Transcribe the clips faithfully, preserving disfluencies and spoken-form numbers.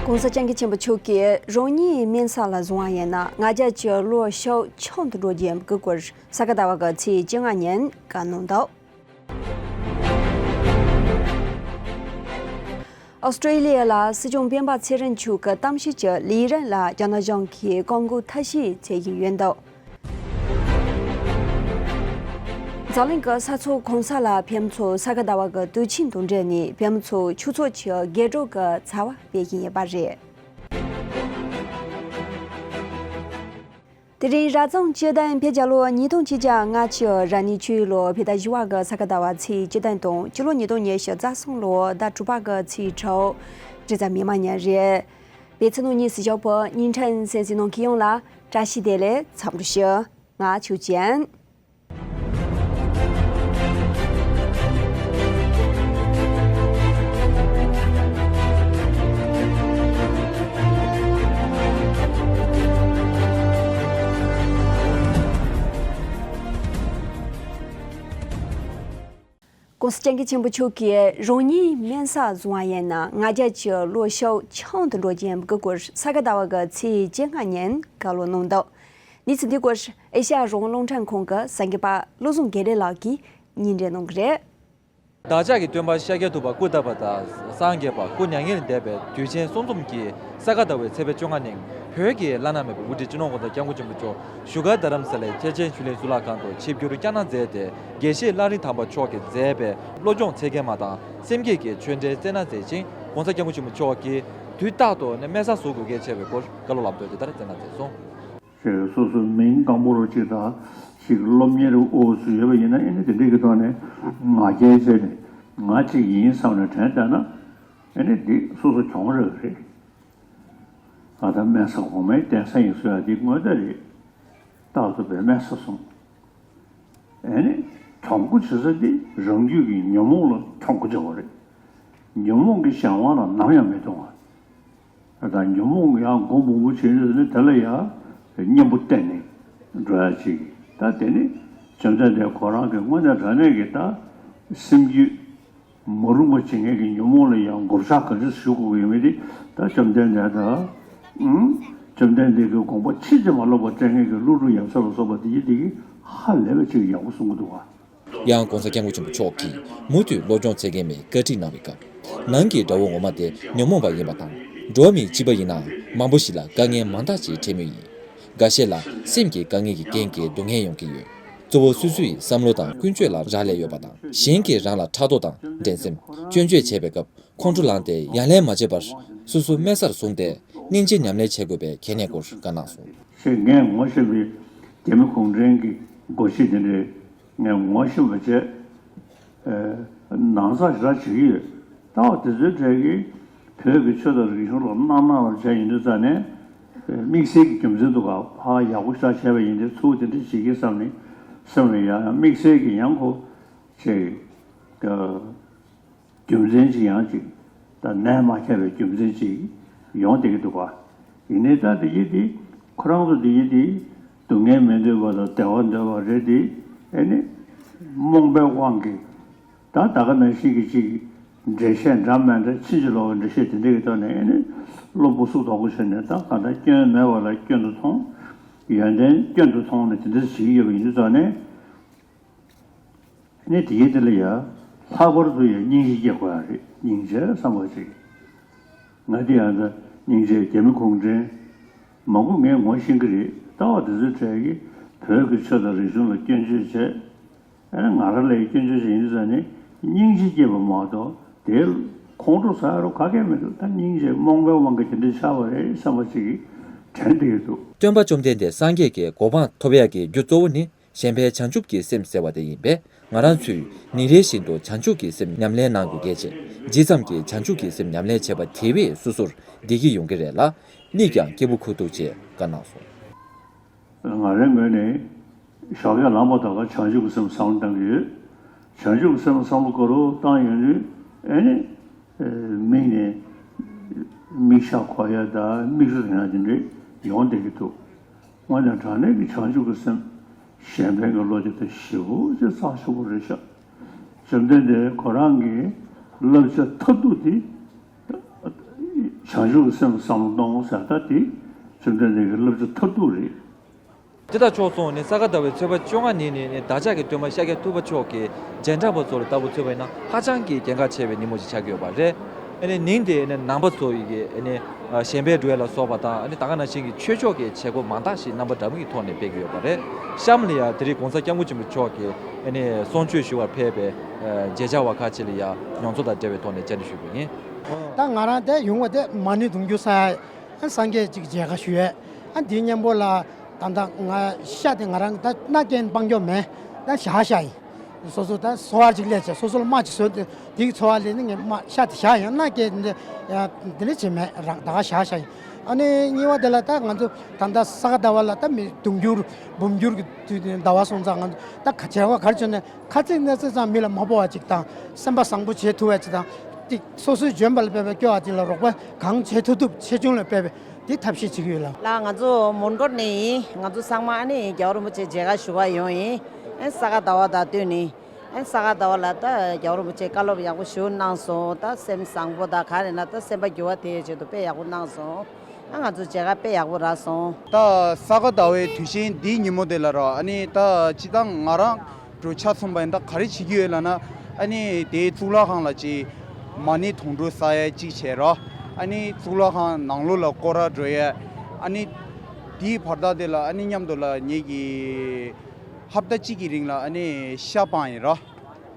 ༸གོང་ས་༸སྐྱབས་མགོན་ཆེན་པོ་མཆོག་གིས་རང་ཉིད་སྨན་གསར་ལ་བཟུང་བ་ཡིན་ན་ང་རྒྱལ་གྱི་བློ་ཤུགས་ཆུང་དུ་འགྲོ་རྒྱུ་ཡིན་པའི་སྐོར་ས་ག་ཟླ་བ་གི་ཚེས་བཅོ་ལྔ་ཉིན་བཀའ་གནང་འདུག་ཨོ་སི་ཀྲེ་ལི་ཡ་ལ་སྲིད་སྐྱོང་སྤེན་པ་ཚེ་རིང་མཆོག་གི་གཏམ་བཤད་ཀྱི་ལས་རིམ་ལ་རྒྱ་ནག་གཞུང་གིས་བཀག་འགོག་ཐབས་ཤེས་བྱེད་བཞིན་ཡོད་འདུག་འཛམ་གླིང་གི་ས་མཚོ་གང་ས་ལ་བོད་མི་ཚོ་ས་ག་ཟླ་བ་གི་དུས་ཆེན་དང་འབྲེལ་ནས་བོད་མི་ཚོ་ཆོས་ཚོགས་ཀྱི་དགོང་དྲོ་གི་ཚ་བ་སྤེལ་བཞིན་ཡོད་པ་རེད། དེ་རིང་རབ་བྱུང་བཅུ་བདུན་བོད་རྒྱལ་ལོ་ཉིས་སྟོང་ཆིག་བརྒྱ་ལྔ་བཅུ་རེ་གཉིས་ཆུ་ཡོས་ལོ་བོད་ཟླ་བཞི་བ་གི་ས་ག་ཟླ་བ་ཚེས་བཅུ་བདུན་དང་སྤྱི་ལོ་ཉིས་སྟོང་ཉི་ཤུ་རྩ་གསུམ་ལོ་ཟླ་དྲུག་པ་གི་ཚེས་དྲུག་རེས་གཟའ་མིག་དམར་ཉིན་རེད། པའི་ཚེ་ནོ་གཉིས་སུ་ཞོགས་པ་ཉིན་ཕྲན་སེམས་སེམས་ནང་གི་ཡོང་ལ་བཀྲ་ཤིས་བདེ་ལེགས་འཚམས་འདྲི་ཞུ། ང་ཆོས་ཅན།༸གོང་ས་༸སྐྱབས་མགོན་ཆེན་པོ་མཆོག་གིས་རང་ཉིད་སྨན་གསར་བཟུང་བ་ཡིན་ན་ང་རྒྱལ་གྱི་བློ་ཤུགས་ཆུང་དུ་འགྲོ་རྒྱུ་ཡིན་པའི་སྐོར་ས་ག་ཟླ་བ་གི་ཚེས་བཅོ་ལྔ་ཉིན་བཀའ་སློབ་གནང་འདུག་གནས་ཚུལ་འདི་སྐོར་ཨེ་ཤ་ཡ་རང་དབང་རླུང་འཕྲིན་ཁང་གི་གསར་འགོད་པ་བློ་བཟང་དགེ་ལེགས་ལགས་ཀྱིས་སྙན་སྒྲོན་གནང་གི་རེད། བདག་ཅག་གི་སྟོན་པ་ཤཱཀྱ་ཐུབ་པ་སྐུ་བལྟམས་པ་དང་སངས་རྒྱས་པ་སྐུ་མྱ་ངན་ལས་འདས་པའི་དུས་ཆེན་གསུམ་འཛོམས་ཀྱི་ས་ག་ཟླ་བའི་ཚེས་པ་བཅོ་ལྔ་ཉིན་བོད་ཀྱི་བླ་ན་མེད་པའི་དབུ་ཁྲིད་སྤྱི་ནོར་༸གོང་ས་༸སྐྱབས་མགོན་ཆེན་པོ་མཆོག་བཞུགས་སྒར་རྡ་རམ་ས་ལའི་ཐེག་ཆེན་ཆོས་གླིང་གཙུག་ལག་ཁང་དུ་ཆིབས་བསྒྱུར་བསྐྱངས་གནང་མཛད་དེ། དགེ་བཤེས་གླང་རི་ཐང་པ་མཆོག་གིས་མཛད་པའི་བློ་སྦྱོང་ཚིག་བརྒྱད་མ་དང་སེམས་བསྐྱེད་ཀྱི་ཆོས་འབྲེལ་སྩལ་གནང་མཛད་ཅིང་༸གོང་ས་༸སྐྱབས་མགོན་ཆེན་པོ་མཆོག་གིས་དུས་རྟག་ཏུ་སྨན་གསར་བཟོ་དགོས་གལ་ཆེ་བའི་སྐོར་བཀའ་སློབ་ལམ་སྟོན་དེ་ལྟར་སྩལ་གནང་མཛད་སོང་། ཞེས་སོ་སོའི་མིང་དང་པོ་རུ་གཅིག་དང་ཞིག་སློབ་གཉེར་འོག་སུ་ཡོད་པ་ཡིན་ན་ཨེ་ནི་དེ་འདྲའི་གི་ཐོག་ནས་ང་རྒྱལ་བྱས་ནས་ང་གཅིག་ཡིན་བསམ་ནས་དྲན་བསྡད་ན་ཨེ་ནི་འདི་སོ་སོ་གྱོང་རག་གི་རེད། ང་ད་སྨན་ས་གོང་མའི་གདན་ས་ཡིན་ཟེར་ཡ་འདི་དངོས་གནས་རེད། རྟག་ཏུ་བའི་སྨན་ས་སོང་། ཨེ་ནི་གྱོང་པོ་བྱེད་ས་འདི་རང་རྒྱུད་ཀྱི་ཉོན་མོངས་ལ་གྱོང་པོ་བྱེད་པ་རེད། ཉོན་མོངས་ཀྱི་གཞན་དབང་ལ་ནམ་ཡང་མི་གཏོང་བ། ད་ཉོན་མོངས་ཡང་མགོ་འབུམ་པོ་བྱེད་ཡོད་ནི་དེ་ལ་ཡང་གཉེན་པོ་བསྟེན་ནས་འགྲོ་ཡ་ཅིག་ད་དེ་ནི་བཅོམ་ལྡན་འདས་ཁོ་རང་གི་དངོས་གནས་དྲང་གནས་ཀྱི་ད་སེམས་རྒྱུད་མ་རུངས་པ་བྱེད་མཁན་གྱི་ཉོན་མོངས་ལ་ཡང་མགོ་བཞག་ག་འདྲ་ཞུ་དགོས་ཀྱི་ཡོད་མེད་དེ་ད་བཅོམ་ལྡན་འདས་ད་ཨང་བཅོམ་ལྡན་འདས་ཀྱི་དགོངས་པ་ཕྱིན་ཅི་མ་ལོག་པ་བསྟན་མཁན་གྱི་ཀླུ་སྒྲུབ་ཡབ་སྲས་ལ་སོགས་པ་དེ་ཡི་དེ་གི་ཧ་ལས་པ་ཅིག་ཡག་པོ་གསུང་གི་འདུག་བ། ཡང་༸གོང་ས་༸སྐྱབས་མགོན་ཆེན་པོ་མཆོག་གིས་མུ་མཐུད་སློབ་སྦྱོང་བྱེད་མཁན་མི་བཀའ་ཁྲིད་གནང་བའི་སྐབས། ནང་གི་དགྲ་བོ་ངོ་མ་དེ་ཉོན་མོངས་པ་ཡིན་པ་དང་། འགྲོ་བ་མི་གཅིག་པ་ཡིན་ནའང་མང་པོ་ཞིག་ལ་དཀའ་ངལ་མང་དག་ཅིག་འཕྲད་མུས་ཡིན། འགའ་ཤས་ལ་སེམས་ཀྱི་དཀའ་ངལ་གྱི་རྐྱེན་གྱིས་སྡུག་བསྔལ་ཡོང་གི་ཡོད། གཙོ་བོ་སོ་སོ་ཡི་བསམ་བློ་དང་ཀུན་སྤྱོད་ལ་རག་ལས་ཡོད་པ་དང་། གཞན་གྱིས་རང་ལ་ཕྲག་དོག་དང་འགྲན་སེམས། སྐྱོན་བརྗོད་བྱས་པའི་སྐབས་ཁོང་ཁྲོ་ལངས་ཏེ་ཡ་ལན་མ་བྱེད་པར་སོ་སོ་སྨན་གསར་བཟུང་སྟེ་སྙིང་རྗེ་ཉམས་ལེན་བྱེད་དགོས་པའི་གལ་གནད་སྐོར་བཀའ་གནང་སོང་། ཞེས་ངས་ངོ་ཤེས་པའི་རྒྱ་མི་གུང་ཁྲན་གྱི་སྒོ་ཁྱི་དེ་འདྲས་ངས་ངོ་ཤེས་པ་བྱས། ཨེ། ནང་ཚགས་ཞེ་དྲག་བྱེད་ཀྱི་ཡོད། ད་བ་དེ་ཚོའི་གྲས་ཀྱིས་བོད་ཀྱི་ཆོས་དང་རིག་གཞུང་ལ་སྣང་སྣང་བར་བྱས་ཡིན་དུས་ཙང་ནས། དམིགས་བསལ་གྱི་རྒྱུ་མཚན་འདུག་ག་ཕ་ཡག་པོ་ཞེ་དྲག་བྱས་པ་ཡིན་དུས་ཚུར་དེ་འདྲ་བྱེད་ཀྱི་བསམ་ནས་སེམས་ལ་ཡང་དམིགས་བསལ་གྱི་ཡང་ཁོ་བྱས། རྒྱུ་མཚན་ཅིག་ཡང་ཅིག་ད་ནད་མ་ཁྱབ་པའི་རྒྱུ་མཚན་ཅིག་ཡོང་བསྡད་ཀྱི་འདུག་ག་ཡིན་ནའི་ད་དེ་ཡིན་དེ་ཁོ་རང་ཚོ་དེ་ཡིན་དེ་སྡུག་བསྔལ་མི་འདོད་པ་དང་བདེ་བ་འདོད་པ་རེད་དེ་ཨེ་ནི་རྨོངས་པའི་དབང་གིས་ད་ད་ག་ནང་བཞིན་གྱི་ཅིག་འགྲེལ་བཤད་འདྲ་མི་འདྲ་ཕྱིན་ཅི་ལོག་གི་འགྲེལ་བཤད་དེ་འདྲ་གི་ཐོག་ནས་ཨེ་ནི་བློ་སྦུག་སུག་དོག་པོ་བྱས་ནས་ད་གང་ལྟར་སྐྱོན་མེད་པ་ལ་སྐྱོན་དུ་མཐོང་། ཡོན་ཏན་སྐྱོན་དུ་མཐོང་ནས་དེ་འདྲ་བྱེད་ཀྱི་ཡོད་པ་ཡིན་དུས་ཙང་ནས། ནི་དེ་ཡི་དེ་ལ་ཡ། ལྷག་པར་དུ་ཡ་སྙིང་རྗེ་སྐྱེ་དགོས་ཡ་རེད། སྙིང་རྗེ་བསམ་པ་ཅིག་ང་དེ་ཡང་ད་སྙིང་རྗེ་རྒྱ་མི་གུང་ཁྲན་མང་པོ་ངས་ངོ་ཤེས་ཀྱི་རེད། ལྟ་བ་དེ་ཚོའི་གྲས་ཀྱིས་བོད་ཀྱི་ཆོས་དང་རིག་གཞུང་ལ་སྐྱོན་བརྗོད་བྱས། ཨ་ནི་ང་རང་ལ་ཡ་སྐྱོན་བརྗོད་བྱས་ཡིན་དུས་ཙང་ནི་སྙིང་རྗེ་སྐྱེས་པ་མ་གཏོགས་དེ་ཁོང་ཁྲོ་ཟ་ཡ་རོ་ག་གེ་མི་འདུག་ད་སྙིང་རྗེ་རྨོངས་པའི་དབང་གིས་དེ་འདྲ་ཆགས་པ་རེད་བསམ་པ་ཅིག་དྲན་བསྡད་ཀྱི་འདུག་སྟོན་པ་བཅོམ་ལྡན་འདས་སངས་རྒྱས་ཀྱི་གོ་འཕང་ཐོབ་ཡག་གི་རྒྱུ་གཙོ་བོ་ནི། གཞན་ཕན་བྱང་ཆུབ་ཀྱི་སེམས་ཟེར་བ་དེ་ཡིན་པས། ང་རང་ཚོས་ཉིན་རེ་བཞིན་དུ་བྱང་ཆུབ་ཀྱི་སེམས་ཉམས་ལེན་གནང་དགོས་གལ་ཆེ། ཇི་ཙམ་གྱིས་བྱང་ཆུབ་ཀྱི་སེམས་ཉམས་ལེན་བྱེད་པ་དེ་བས་སོ་སོར་བདེ་སྐྱིད་ཡོང་གི་རེད་ལ། གཉིད་ཀྱང་སྐྱིད་པོ་ཁུག་འདུག་ཅེས་བཀའ་གནང་སོང་། ང་རའི་ངོས་ནས་ཞོགས་ཀས་ལངས་པ་དང་བྱང་ཆུབ་ཀྱི་སེམས་བསམ་བློ་གཏང་གི་ཡོད། བྱང་ཆུབ་ཀྱི་སེམས་བསམ་བློ་ག་རུ་བཏང་ཡོང་དུས་ཨེ་ནི། མིག་ནས་མིག་ཤ་འཁོར་ཡ་དང་མིག་ཆུ་ཐོན་ཡ་དེ་འདྲས་ཡོང་བསྡད་ཀྱི་འདུག་དངོས་གནས་དྲང་གནས་ཀྱི་བྱང་ཆུབ་ཀྱི་སེམས་གཞན་ཕན་གྱི་བློ་སྐྱེ་དེ་ཞེ་པོ་ཅིག་རྩ་ཆེན་པོ་རེད་ཤག་བཅོམ་ལྡན་འདས་ཁོ་རང་གི་བསླབ་བྱ་མཐར་ཐུག་དེ་ བྱང་ཆུབ་ཀྱི་སེམས་བསམ་བློ་གཏོང་ཟེར་ད་དེ་བཅོམ་ལྡན་འདས་ཀྱི་བསླབ་བྱ་མཐར་ཐུག་རེད། དེ་དང་ཕྱོགས་མཚུངས་ནས་ས་ག་ཟླ་བའི་ཚེས་པ་བཅོ་ལྔ་ཉིན་ནས་ནི་བདག་ཅག་གི་སྟོན་པ་ཤཱཀྱ་ཐུབ་པ་མཆོག་གིས་རྗེས་འབྲང་པ་ཚོ་ལ་ལྟ་བུ་མཚོན་པ་ཡིན་ན་ཧ་ཅང་གི་གལ་འགངས་ཆེ་བའི་ཉིན་མོ་ཞིག་ཆགས་ཀྱི་ཡོད་པ་རེད། ཨ་ནི་ཉིན་དེ་ནི་ནང་པ་ཚོ་ཡི་གི་ཨ་ནི་ཞལ་འབེབས་འགྲོ་ཡ་ལ་སོགས་པ་དང་ཨ་ནི་ད་ག་ནང་བཞིན་གྱི་ཆོས་ཕྱོགས་ཀྱི་བྱེད་སྒོ་མང་དག་ཞིག་རྣམ་པ་འདྲ་མིན་གྱི་ཐོག་ནས་སྤེལ་གྱི་ཡོད་པ་རེད། གཤམ་ལ་ཡང་དེ་རིང་༸གོང་ས་༸སྐྱབས་མགོན་ཆེན་པོ་མཆོག་གིས་ཨ་ནི་གསུང་ཆོས་ཞུ་བར་ཕེབས་པའི་མཇལ་བཅར་བ་ཁག་ཅིག་ལ་ཡང་མྱོང་ཚོར་དང་འབྲེལ་བའི་ཐོག་ནས་བཅར་འདྲི་ཞུས་པ་ཡིན། ད་ང་རང་དེ་ཡོང་བ་དེ་མ་ཎི་དུང་ཕྱུར་ས་ཡ། ཨ་སངས་རྒྱས་ཅིག་མཇལ་ཁ་ཞུ་ཡས། ཨ་འདིའི་མཉམ་པོ་ལ་ད་ལྟ་ང་ཤ་དེ་ང་རང་ད་མནའ་སྐྱེལ་སྤང་རྒྱོབ་མེད། ད་བཞག་བཞག་ཡིན། སོ་སོ་ད་འཚོ་བ་ཅིག་ལས་བྱས་སོ་སོ་ལ་རྨ་ཅིག་བཟོས་ཏེ་དེ་གི་འཚོ་བ་ལས་ནི་ངས་རྨ་ཤ་དེ་བཞག་ཡང་མནའ་སྐྱེལ་འདི་འདི་འདྲ་བྱེད་མེད་རང་ད་ག་བཞག་བཞག་ཡིན། ཨ་ནི་གཉིས་པ་དེ་ལ་ད་ང་ཚོ་ད་ལྟ་ས་ག་ཟླ་བ་ལ་ད་མི་དུང་ཕྱུར་འབུམ་འགྱུར་གྱི་དུས་ཟླ་བ་སོང་ཙང་ང་ཚོ་ད་ག་བྱེད་བ་ག་རེ་བྱུང་ནས། ཁ་ཚིག་སྣ་ཚིག་ཙམ་མི་ལ་མ་སྤོ་བ་ཅིག་དང་སེམས་པ་བཟང་པོ་བྱེད་ཐུབ་པ་ཅིག་དང་། ཏིག་སོ་སོའི་འཇོན་པ་ལ་དཔག་པའི་སྐྱོ་བ་ཅིག་ལ་རོགས་པ་གང་བྱེད་ཐུབ་ཐུབ་ཆེ་ཆུང་ལ་དཔག་པའི་འདི་ཐབས་ཤེས་བྱེད་ཀྱི་ཡོད་ལགས། ལགས་ང་ཚོ་མོན་གྷོ་ནས་ཡིན། ང་ཚོ་ཚང་མ་ཨ་ནི་རྒྱལ་བ་རིན་པོ་ཆེ་མཇལ་ཁ་ཞུ་ག་ཡོང་ཡིན། ཨ་ས་ག་ཟླ་བ་དང་བསྟུན་ནས་ཨ་ས་ག་ཟླ་བ་ལ་ད་རྒྱལ་བ་རིན་པོ་ཆེ་བཀའ་སློབ་ཡག་པོ་ཞུ་གནང་སོང་། ད་སེམས་བཟང་པོ་དང་ག་རེ་ན་ད་སེམས་པ་འགྱུར་བ་དེ་ཡོད་ཆེད་དུ་དཔེ་ཡག་པོ་གནང་སོང་། ཨ་ང་ཚོ་མཇལ་ཁ་དཔེ་ཡག་པོ་རག་སོང་། ད་ས་ག་ཟླ་བའི་དུས་ཆེན་འདིའི་ཉིན་མོ་དེ་ལ་ར་ཨ་ནི་ད་སྤྱི་བཏང་ང་རང་འགྲོ་ཆ་ཚང་པ་ཡིན་ད་ག་རེ་བྱེད་ཀྱི་ཡོད་ལབ་ན། ཨ་ནི་དེའི་གཙུག་ལག་ཁང་ལ་ཅིག་མ་ཎི་དུང་ཕྱུར་ས་ཡ་གཅིག་བྱས་ར། ཨ་ནི་གཙུག་ལག་ཁང་ནང་ལོགས་ལ་སྐོར་ར་འགྲོ་ཡས། ཨ་ནི་དེའི་བར་ཐག་དེ་ལ་ཨ་ནི་མཉམ་དུ་ལ་ངེད་ཀྱི་ཧབ་ཏ་གཅིག་གི་རིང་ལ་ཨ་ནི་ཤ་སྤངས་ཡིན་ར།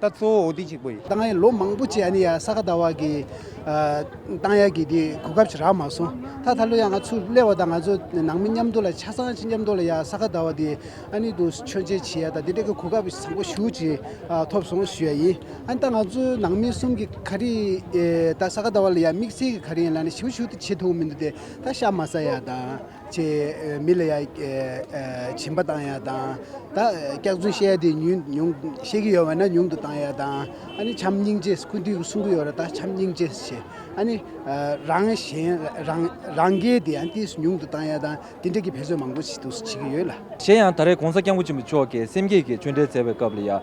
ད་གཙོ་བོ་འོ་དེ་གཅིག་པོ་ཡིན། ད་ང་ཡི་ལོ་མང་པོ་ཅིག་ཨ་ནི་ཡ་ས་ག་ཟླ་བ་གི་ཨ་བཏང་ཡ་གི་དེ་གོ་སྐབས་ཅིག་རག་མ་སོང་། ད་ད་ལོ་ཡ་ང་ཚུར་སླེབས་པ་དང་ང་ཚོ་ནང་མི་མཉམ་དུ་ལ་ཆ་ཚང་ཅིག་མཉམ་དུ་ལ་ཡ་ས་ག་ཟླ་བ་དེ་ཨ་ནི་དུ་མཆོད་མཇལ་བྱེད་ཡ་ད་དེ་འདྲ་གི་གོ་སྐབས་བཟང་པོ་ཞེ་པོ་ཅིག་ཨ་ཐོབ་སོང་ཞུ་ཡ་ཡིན། ཨ་ནི་ད་ང་ཚོ་ནང་མི་གསུམ་གི་ག་རེ་ཨེ་ད་ས་ག་ཟླ་བ་ལ་ཡ་དམིགས་བསལ་གི་ག་རེ་ཡིན་ལབ་ན་ཞེ་པོ་ཞེ་པོ་དེ་བྱེད་ཐུབ་མི་འདུག་སྟེ། ད་ཤ་མ་ཟ་ཡ་དང་། ཅེས་མི་ལ་ཡ་ཨེ་ཨེ་སྦྱིན་པ་བཏང་ཡ་དང་། ད་སྐྱག་རྫུན་བཤད་ཡ་དེ་ཉུང་ཉུང་བཤད་ཀྱི་ཡོད་པ་ན་ཉུང་དུ་བཏང་ཡ་དང་། ཨ་ནི་བྱམས་སྙིང་རྗེ་སྐུ་མདུན་གྱིས་གསུང་གི་ཡོད་ར། ད་བྱམས་སྙིང་རྗེ་ཞེས་ཨ་ནི་ཨ་རང་གཞན་རང་རང་སྐྱེ་དེ་ཡང་ཏིས་ཉུང་དུ་བཏང་ཡ་དང་དེ་འདྲ་གི་འབད་རྩོལ་མང་པོ་ཞིག་ཏུ་བྱེད་ཀྱི་ཡོད་ལ། གཞན་ཡང་ད་རེས་༸གོང་ས་༸སྐྱབས་མགོན་ཆེན་པོ་མཆོག་གིས་སེམས་བསྐྱེད་ཀྱི་ཆོས་འབྲེལ་མཛད་པའི་སྐབས་ལ་ཡང་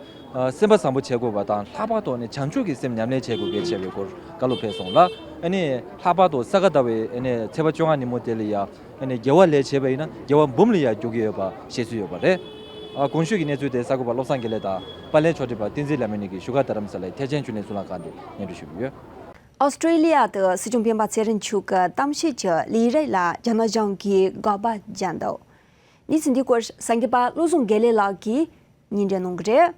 སེམས་པ་བཟང་པོ་བྱེད་དགོས་པ་དང་ལྷག་པར་དུ་ནི་བྱང་ཆུབ་ཀྱི་སེམས་ཉམས་ལེན་བྱེད་དགོས་གལ་ཆེ་བའི་སྐོར་བཀའ་སློབ་ཕེབས་སོང་ལ། ཨ་ནི་ལྷག་པར་དུ་ས་ག་ཟླ་བའི་ཨ་ནི་ཚེས་པ་བཅོ་ལྔ་ཉིན་མོ་དེ་ལ་ཡང་ཨ་ནི་དགེ་བ་ལས་བྱས་པ་ཡིན་ན་དགེ་བ་འབུམ་ལ་ཡང་འགྱུར་གྱི་ཡོད་པ་བཤད་སྲོལ་ཡོད་པ་རེད། ཨ་གོང་ཞུས་ཀྱི་གནས་ཚུལ་དེ་གསར་འགོད་པ་བློ་བཟང་དགེ་ལེགས་དང་པར་ལེན་ཕྱོགས་སྒྲིག་པ་བསྟན་འཛིན་ལྷ་མོ་གཉིས་ཀྱིས་བཞུགས་སྒར་རྡ་རམ་ས་ལའི་ཐེག་ཆེན་ཆོས་གླིང་གཙུག་ལག་ཁང་དུ་སྙན་སྒྲོན་ཞུས་ཡོད། ཨོ་སི་ཀྲེ་ལི་ཡ་དུ་སྲིད་སྐྱོང་སྤེན་པ་ཚེ་རིང་མཆོག་གི་གཏམ་བཤད་ཀྱི་ལས་རིམ་ལ་རྒྱ་ནག་གཞུང་གིས་དགག་པ་བརྒྱབ་འདུག་གནས་ཚུལ་འདི་སྐོར་གསར་འགོད་པ་བློ་བཟང་དགེ་ལེགས་ལགས་ཀྱིས་སྙན་སྒྲོན་གནང་གི་རེད།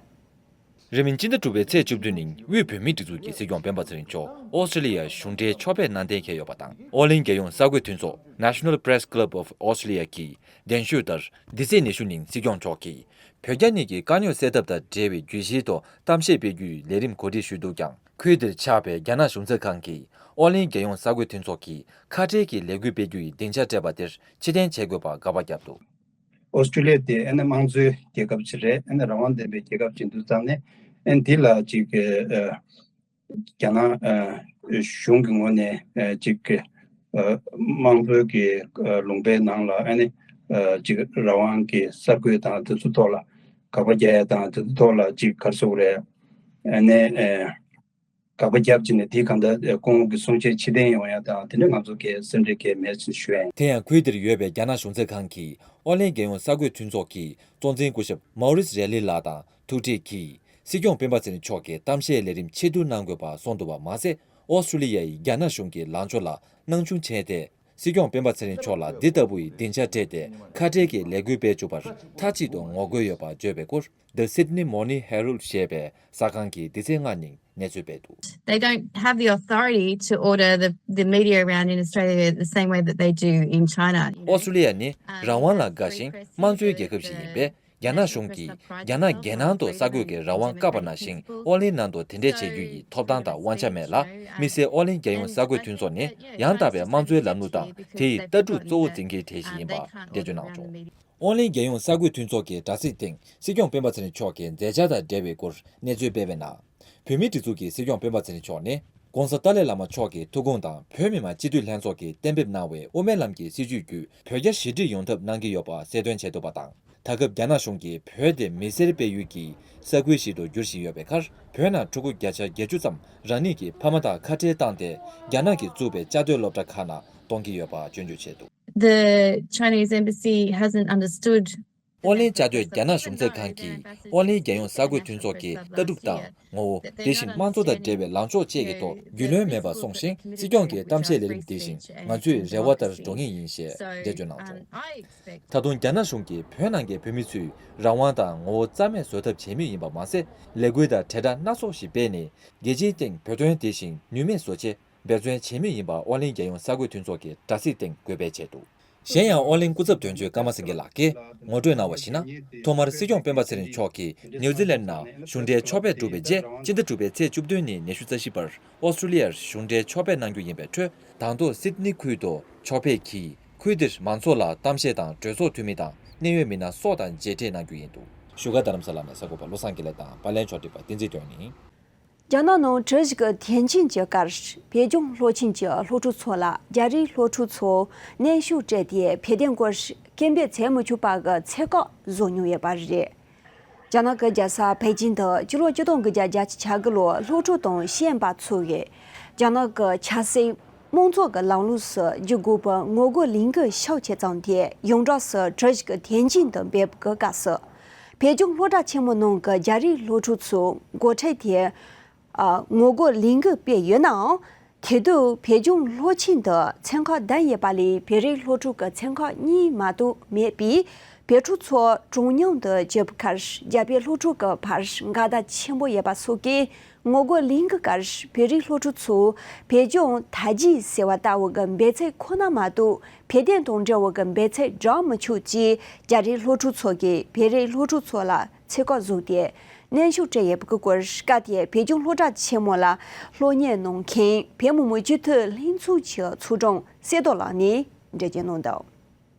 རིང་མིན་སྤྱི་ཟླ་དྲུག་པའི་ཚེས་བཅུ་བདུན་ཉིན་དབུས་བོད་མིའི་སྒྲིག་འཛུགས་ཀྱི་སྲིད་སྐྱོང་སྤེན་པ་ཚེ་རིང་མཆོག་ཨོ་སི་ཀྲི་ལི་ཡའི་གཞུང་འབྲེལ་ཕྱོགས་ཕེབས་གནང་གཏན་འཁེལ་ཡོད་པ་དང་། ཨོ་གླིང་རྒྱལ་ཡོངས་གསར་འགོད་མཐུན་ཚོགས་National Press Club of Australia གིས་གདན་ཞུས་ལྟར། འདི་ཚེས་ཉི་ཤུ་ཉིན་སྲིད་སྐྱོང་མཆོག་གིས་བོད་རྒྱ་གཉིས་ཀྱི་དཀའ་རྙོག་སེལ་ཐབས་དང་འབྲེལ་བའི་བརྗོད་གཞིའི་ཐོག་གཏམ་བཤད་སྤེལ་རྒྱུའི་ལས་རིམ་གོ་སྒྲིག་ཞུས་འདུག་ཀྱང་། ཁུལ་དེར་ཆགས་པའི་རྒྱ་ནག་གཞུང་ཚབ་ཁང་གིས་ཨོ་གླིང་རྒྱལ་ཡོངས་གསར་འགོད་མཐུན་ཚོགས་ཀྱིས་ཁ་བྲལ་གྱི་ལས་འགུལ་སྤེལ་རྒྱུ་ཡི་སྡིངས་ཆ་སྤྲད་པ་དེར་ཕྱིར་འཐེན་བྱེད་དགོས་པར་དགག་པ་བརྒྱབ་འདུག་ཨོ་སི་ཀྲི་ལི་ཡ་དེ་ཨ་ནི་དམངས་གཙོའི་རྒྱལ་ཁབ་ཅིག་རེད། ཨ་ནི་རང་དབང་ལྡན་པའི་རྒྱལ་ཁབ་ཅིག་འདུག་ཙང་ནས་ཨ་ནི་འདི་ལ་ཅིག་ཨ་རྒྱ་ནག་ཨ་གཞུང་གི་ངོས་ནས་ཨ་ཅིག་ཨ་དམངས་གཙོའི་གི་ཨ་ལུང་པའི་ནང་ལ་ཨ་ནི་ཨ་ཅིག་རང་དབང་གི་གསར་འགོད་དང་དེ་ཚོ་ཐོག་ལ་དགག་པ་རྒྱག་ཡ་དང་དེ་ཚོ་ཐོག་ལ་ཅིག་ག་རེ་ཟེར་དགོས་རེད། ཨ་ནི་ཨ། དགག་པ་བརྒྱབ་བྱས་ནས་དེའི་གང་ལྟར་སྐུ་ངོ་གི་གསུང་བཤད་ཕྱིར་འཐེན་ཡོང་ཡ་དང་དེ་འདྲ་ང་ཚོ་གས་སེམས་ཁྲལ་གས་མེད་ཅེས་ཞུ་ཡ་ཡིན། དེ་ཡང་ཁུལ་དེར་ཡོད་པའི་རྒྱ་ནག་གཞུང་ཚབ་ཁང་གིས་ཨོ་གླིང་རྒྱལ་ཡོངས་གསར་འགོད་མཐུན་ཚོགས་ཀྱི་གཙོ་འཛིན་སྐུ་ཞབས་Maurice Raley ལགས་དང་ཐུག་འཕྲད་ཀྱིས་སྲིད་སྐྱོང་སྤེན་པ་ཚེ་རིང་མཆོག་གིས་གཏམ་བཤད་ལས་རིམ་ཆེད་བསྡུ་གནང་དགོས་པ་གསུངས་འདུག་པ་མ་ཟད། ཨོ་སི་ཀྲི་ལི་ཡ་ཡིས་རྒྱ་ནག་གཞུང་གི་ལངས་ཕྱོགས་ལ་སྣང་ཆུང་བྱས་ཏེ། སྲིད་སྐྱོང་སྤེན་པ་ཚེ་རིང་མཆོག་ལ་འདི་ལྟ་བུའི་སྡིངས་ཆ་སྤྲད་དེ་ཁ་བྲལ་གྱི་ལས་འགུལ་སྤེལ་བཅུག་པར་མཐའ་གཅིག་ཏུ་ངོ་རྒོལ་ཡོད་པ་བརྗོད་པའི་སྐོར། The Sydney Morning Herald ཞེས་པའི་གསར་ཁང་གིས་འདི་ཚེས་ལྔ་ཉིན་གནས་ཚུལ་སྤེལ་འདུག They don't have the authority to order the, the media around in Australia the same way that they do in China. ཨོ་སི་ཀྲི་ལི་ཡ་ནི་རང་དབང་ལ་དགའ་ཞིང་དམངས་གཙོའི་རྒྱལ་ཁབ་ཞིག་ཡིན་པས། རྒྱ་ནག་གཞུང་གིས་རྒྱ་ནག་རྒྱལ་ནང་དུ་གསར་འགོད་ཀྱི་རང་དབང་བཀག་པ་ནང་བཞིན་ཨོ་གླིང་ནང་དུ་དེ་འདྲས་བྱེད་རྒྱུ་ཡི་ཐོབ་ཐང་དང་དབང་ཆ་མེད་ལ། དམིགས་བསལ་ཨོ་གླིང་རྒྱལ་ཡོངས་གསར་འགོད་མཐུན་ཚོགས་ནི་ཡང་དག་པའི་དམངས་གཙོའི་ལམ་ལུགས་དང་དེ་ཡི་ལྟ་གྲུབ་གཙོ་བོ་འཛིན་མཁན་གྲས་ཤིག་ཡིན་པ་འགྲེལ་བརྗོད་གནང་བྱུང་། ཨོ་གླིང་རྒྱལ་ཡོངས་གསར་འགོད་མཐུན་ཚོགས་ཀྱི་དྲ་ཚིགས་སྟེང་སྲིད་སྐྱོང་སྤེན་པ་ཚེ་རིང་མཆོག་གི་མཛད་འཆར་དང་འབྲེལ་བའི་སྐོར་གནས་ཚུལ་སྤེལ་བའི་ནང་། བོད་མིའི་སྒྲིག་འཛུགས་ཀྱི་སྲིད་སྐྱོང་སྤེན་པ་ཚེ་རིང་མཆོག་ནི་༸གོང་ས་ཏཱ་ལའི་བླ་མ་མཆོག་གི་ཐུགས་དགོངས་དང་བོད་མི་མང་སྤྱི་འཐུས་ལྷན་ཚོགས་ཀྱིས་གཏན་འབེབས་གནང་བའི་དབུ་མའི་ལམ་གྱི་སྲིད་བྱུས་བརྒྱུད་བོད་རྒྱ་ཞི་འགྲིག་ཡོང་ཐབས་གནང་གི་ཡོད་པ་གསལ་སྟོན་བྱས་འདུག་པ་དང་ ད་སྐབས་རྒྱ་ནག་གཞུང་གིས་བོད་དེ་མི་སེར་སྤེལ་ཡུལ་གྱི་ས་ཁུལ་ཞིག་ཏུ་འགྱུར་བཞིན་ཡོད་པའི་ཁར། བོད་ནང་ཕྲུ་གུ་བརྒྱ་ཆ་བརྒྱད་ཅུ་ཙམ་རང་ཉིད་ཀྱི་ཕ་མ་དང་ཁ་བྲལ་བཏང་སྟེ། རྒྱ་ནག་གིས་བཙུགས་པའི་བཅའ་སྡོད་སློབ་གྲྭ་ཁག་ནང་གཏོང་གི་ཡོད་པ་སྐྱོན་བརྗོད་བྱས་འདུག། The Chinese embassy hasn't understood. ཨོ་གླིང་བཅའ་སྡོད་རྒྱ་ནག་གཞུང་ཚབ་ཁང་གིས་ཨོ་གླིང་རྒྱལ་ཡོངས་གསར་འགོད་མཐུན་ཚོགས་ཀྱི་ལྟ་གྲུབ་དང་ངོ་བོ། དེ་བཞིན་དམངས་གཙོ་དང་འབྲེལ་བའི་ལངས་ཕྱོགས་བཅས་ཀྱི་ཐོག་རྒྱུས་ལོན་མེད་པར་སོང་ཞིང་། སྲིད་སྐྱོང་གི་གཏམ་བཤད་ལས་རིམ་དེ་བཞིན་ང་ཚོའི་རེ་བ་ལྟར་འགྲོ་ངེས་ཡིན་ཞེས་འགྲེལ་བརྗོད་གནང་བྱུང་། ད་དུང་རྒྱ་ནག་གཞུང་གིས་བོད་ནང་གི་བོད་མི་ཚོའི་རང་དབང་དང་ངོ་བོ་རྩ་མེད་བཟོ་ཐབས་བྱེད་མུས་ཡིན་པ་མ་ཟད། ལས་འགུལ་དང་དྲིལ་བསྒྲགས་སྣ་ཚོགས་ཤིག་སྤེལ་ནས། རྒྱལ་སྤྱིའི་སྟེང་བོད་དོན་དེ་བཞིན་ནུས་མེད་བཟོ་ཆེད་འབད་བརྩོན་བྱེད་མུས་ཡིན་པ་ཨོ་གླིང་རྒྱལ་ཡོངས་གསར་འགོད་མཐུན་ཚོགས་ཀྱི་དྲ་ཚིགས་སྟེང་འགོད་སྤེལ་བྱས་འདུག། གཞན་ཡང་ཨོ་གླིང་སྐུ་ཚབ་དོན་གཅོད་ཀརྨ་སེང་གེ་ལགས་ཀྱིས་ངོ་སྤྲོད་གནང་བར་གཞིགས་ན། ཐོག་མར་སྲིད་སྐྱོང་སྤེན་པ་ཚེ་རིང་མཆོག་གིས་ནིའུ་ཛི་ལན་ནང་གཞུང་འབྲེལ་ཕྱོགས་ཕེབས་གྲུབ་པའི་རྗེས། སྤྱི་ཟླ་དྲུག་པའི་ཚེས་བཅུ་བདུན་ནས་ཉི་ཤུ་རྩ་བཞི་བར་ཨོ་སི་ཀྲུ་ལི་ཡར་གཞུང་འབྲེལ་ཕྱོགས་ཕེབས་གནང་རྒྱུ་ཡིན་པའི་ཁྲོད། དང་ཐོག་སིད་ནི་ཁུལ་དུ་ཕྱོགས་ཕེབས་ཀྱིས། ཁུལ་དེར་མང་ཚོགས་ལ་གཏམ་བཤད་དང་གྲོས་ཚོགས་འཐུས་མི་དང་གནད་ཡོད་མི་སྣ་སོགས་དང་མཇལ་འཕྲད་གནང་རྒྱུ་ཡིན་འདུག། བཞུགས་སྒར་རྡ་རམ་ས་ལ་ནས་གསར་འགོད་པ་བློ་བཟང་དགེ་ལེགས་དང་པར་ལེན་ཕྱོགས་སྒྲིག་པ་བསྟན་འཛིན་དོན་ཡིན། རྒྱ་ནག་ནང་གྲོས་གཞི་གི་དོན་རྐྱེན་གྱི་སྐར། བོད་ལྗོངས་སློབ་ཆེན་གྱི་སློབ་ཕྲུག་ཚོ་ལ་རྒྱ་རིགས་སློབ་ཕྲུག་ཚོ་གནོན་ཤུགས་སྤྲད་དེ་བོད་དོན་སྐོར་སྐད་འབོད་བྱེད་མི་ཆོག་པ་གི་ཚད་བཀག་བཟོ་མྱོང་ཡོད་པ་རེད། རྒྱ་ནག་གི་རྒྱལ་ས་པེ་ཅིང་དུ་ཕྱི་ལོ་ཆིག་སྟོང་དགུ་བརྒྱ་བརྒྱད་ཅུ་གྱ་དགུ་ལོར་སློབ་ཕྲུག་དང་ཤེས་ཡོན་པ་ཚོ་གིས་རྒྱ་ནག་གི་ཆབ་སྲིད་དམངས་གཙོ་གི་ལམ་ལུགས་སུ་བསྒྱུར་དགོས་པའི་ངོ་རྒོལ་ལས་འགུལ་ཤུགས་ཆེ་བརྩམས་ཏེ། ཡོངས་གྲགས་སུ་གྲོས་གཞི་གི་དོན་རྐྱེན་དུ་འབེབས་ཀྱི་སྐབས་སུ། བོད་ལྗོངས་སློབ་གྲྭ་ཆེན་མོ་ནང་གི་རྒྱ་རིགས་སློབ་ཕྲུག་ཚོས་འགོ་ཁྲིད་དེ། ཨ། ངོ་རྒོལ་ལས་འགུལ་སྤེལ་ཡོད་ནའང་། དེ་དུས་བོད་ལྗོངས་སློབ་ཆེན་དུ་ཚན་ཁག་བདུན་ཡོད་པ་ལས་བོད་རིགས་སློབ་ཕྲུག་གི་ཚན་ཁག་གཉིས་མ་གཏོགས་མེད་པས། བོད་ཕྲུག་ཚོ་གྲངས་ཉུང་དུ་གྱུར་པའི་ཁར། རྒྱ་བོད་སློབ་ཕྲུག་གི་བར་འགལ་ཟླ་ཆེན་པོ་ཡོད་པ་སོགས་ཀྱིས། ངོ་རྒོལ་ལས་འགུལ་སྐབས་བོད་རིགས་སློབ་ཕྲུག་ཚོས་བོད་ལྗོངས་དར་རྒྱས་ཟེར་བ་ལྟ་བུ་གི་འབོད་ཚིག་ཁོ་ན་མ་གཏོགས། བོད་དོན་དང་འབྲེལ་བའི་གི་འབོད་ཚིག་བསྒྲག་མི་ཆོག་ཅེས་རྒྱ་རིགས་སློབ་ཕྲུག་ཚོ་གིས་བོད་རིགས་སློབ་ཕྲུག་ཚོ་ལ་ཚིག་བཀག་བཟོས་ཏེ་གནོན་ཤུགས་སྤྲད་ཡོད་པའི་སྐོར། སྐབས་དེའི་བོད་ལྗོངས་སློབ་གྲྭ་ཆེན་མོ་ལ་སློབ་གཉེར་གནང་མཁན་བོད་མི་མང་སྤྱི་འཐུས་ལྷན་ཚོགས་ཀྱི་ཚོགས་དྲུང་སེ་རྡོ་ལགས་ནས་འགྲེལ་བརྗོད་གནང་འདུག།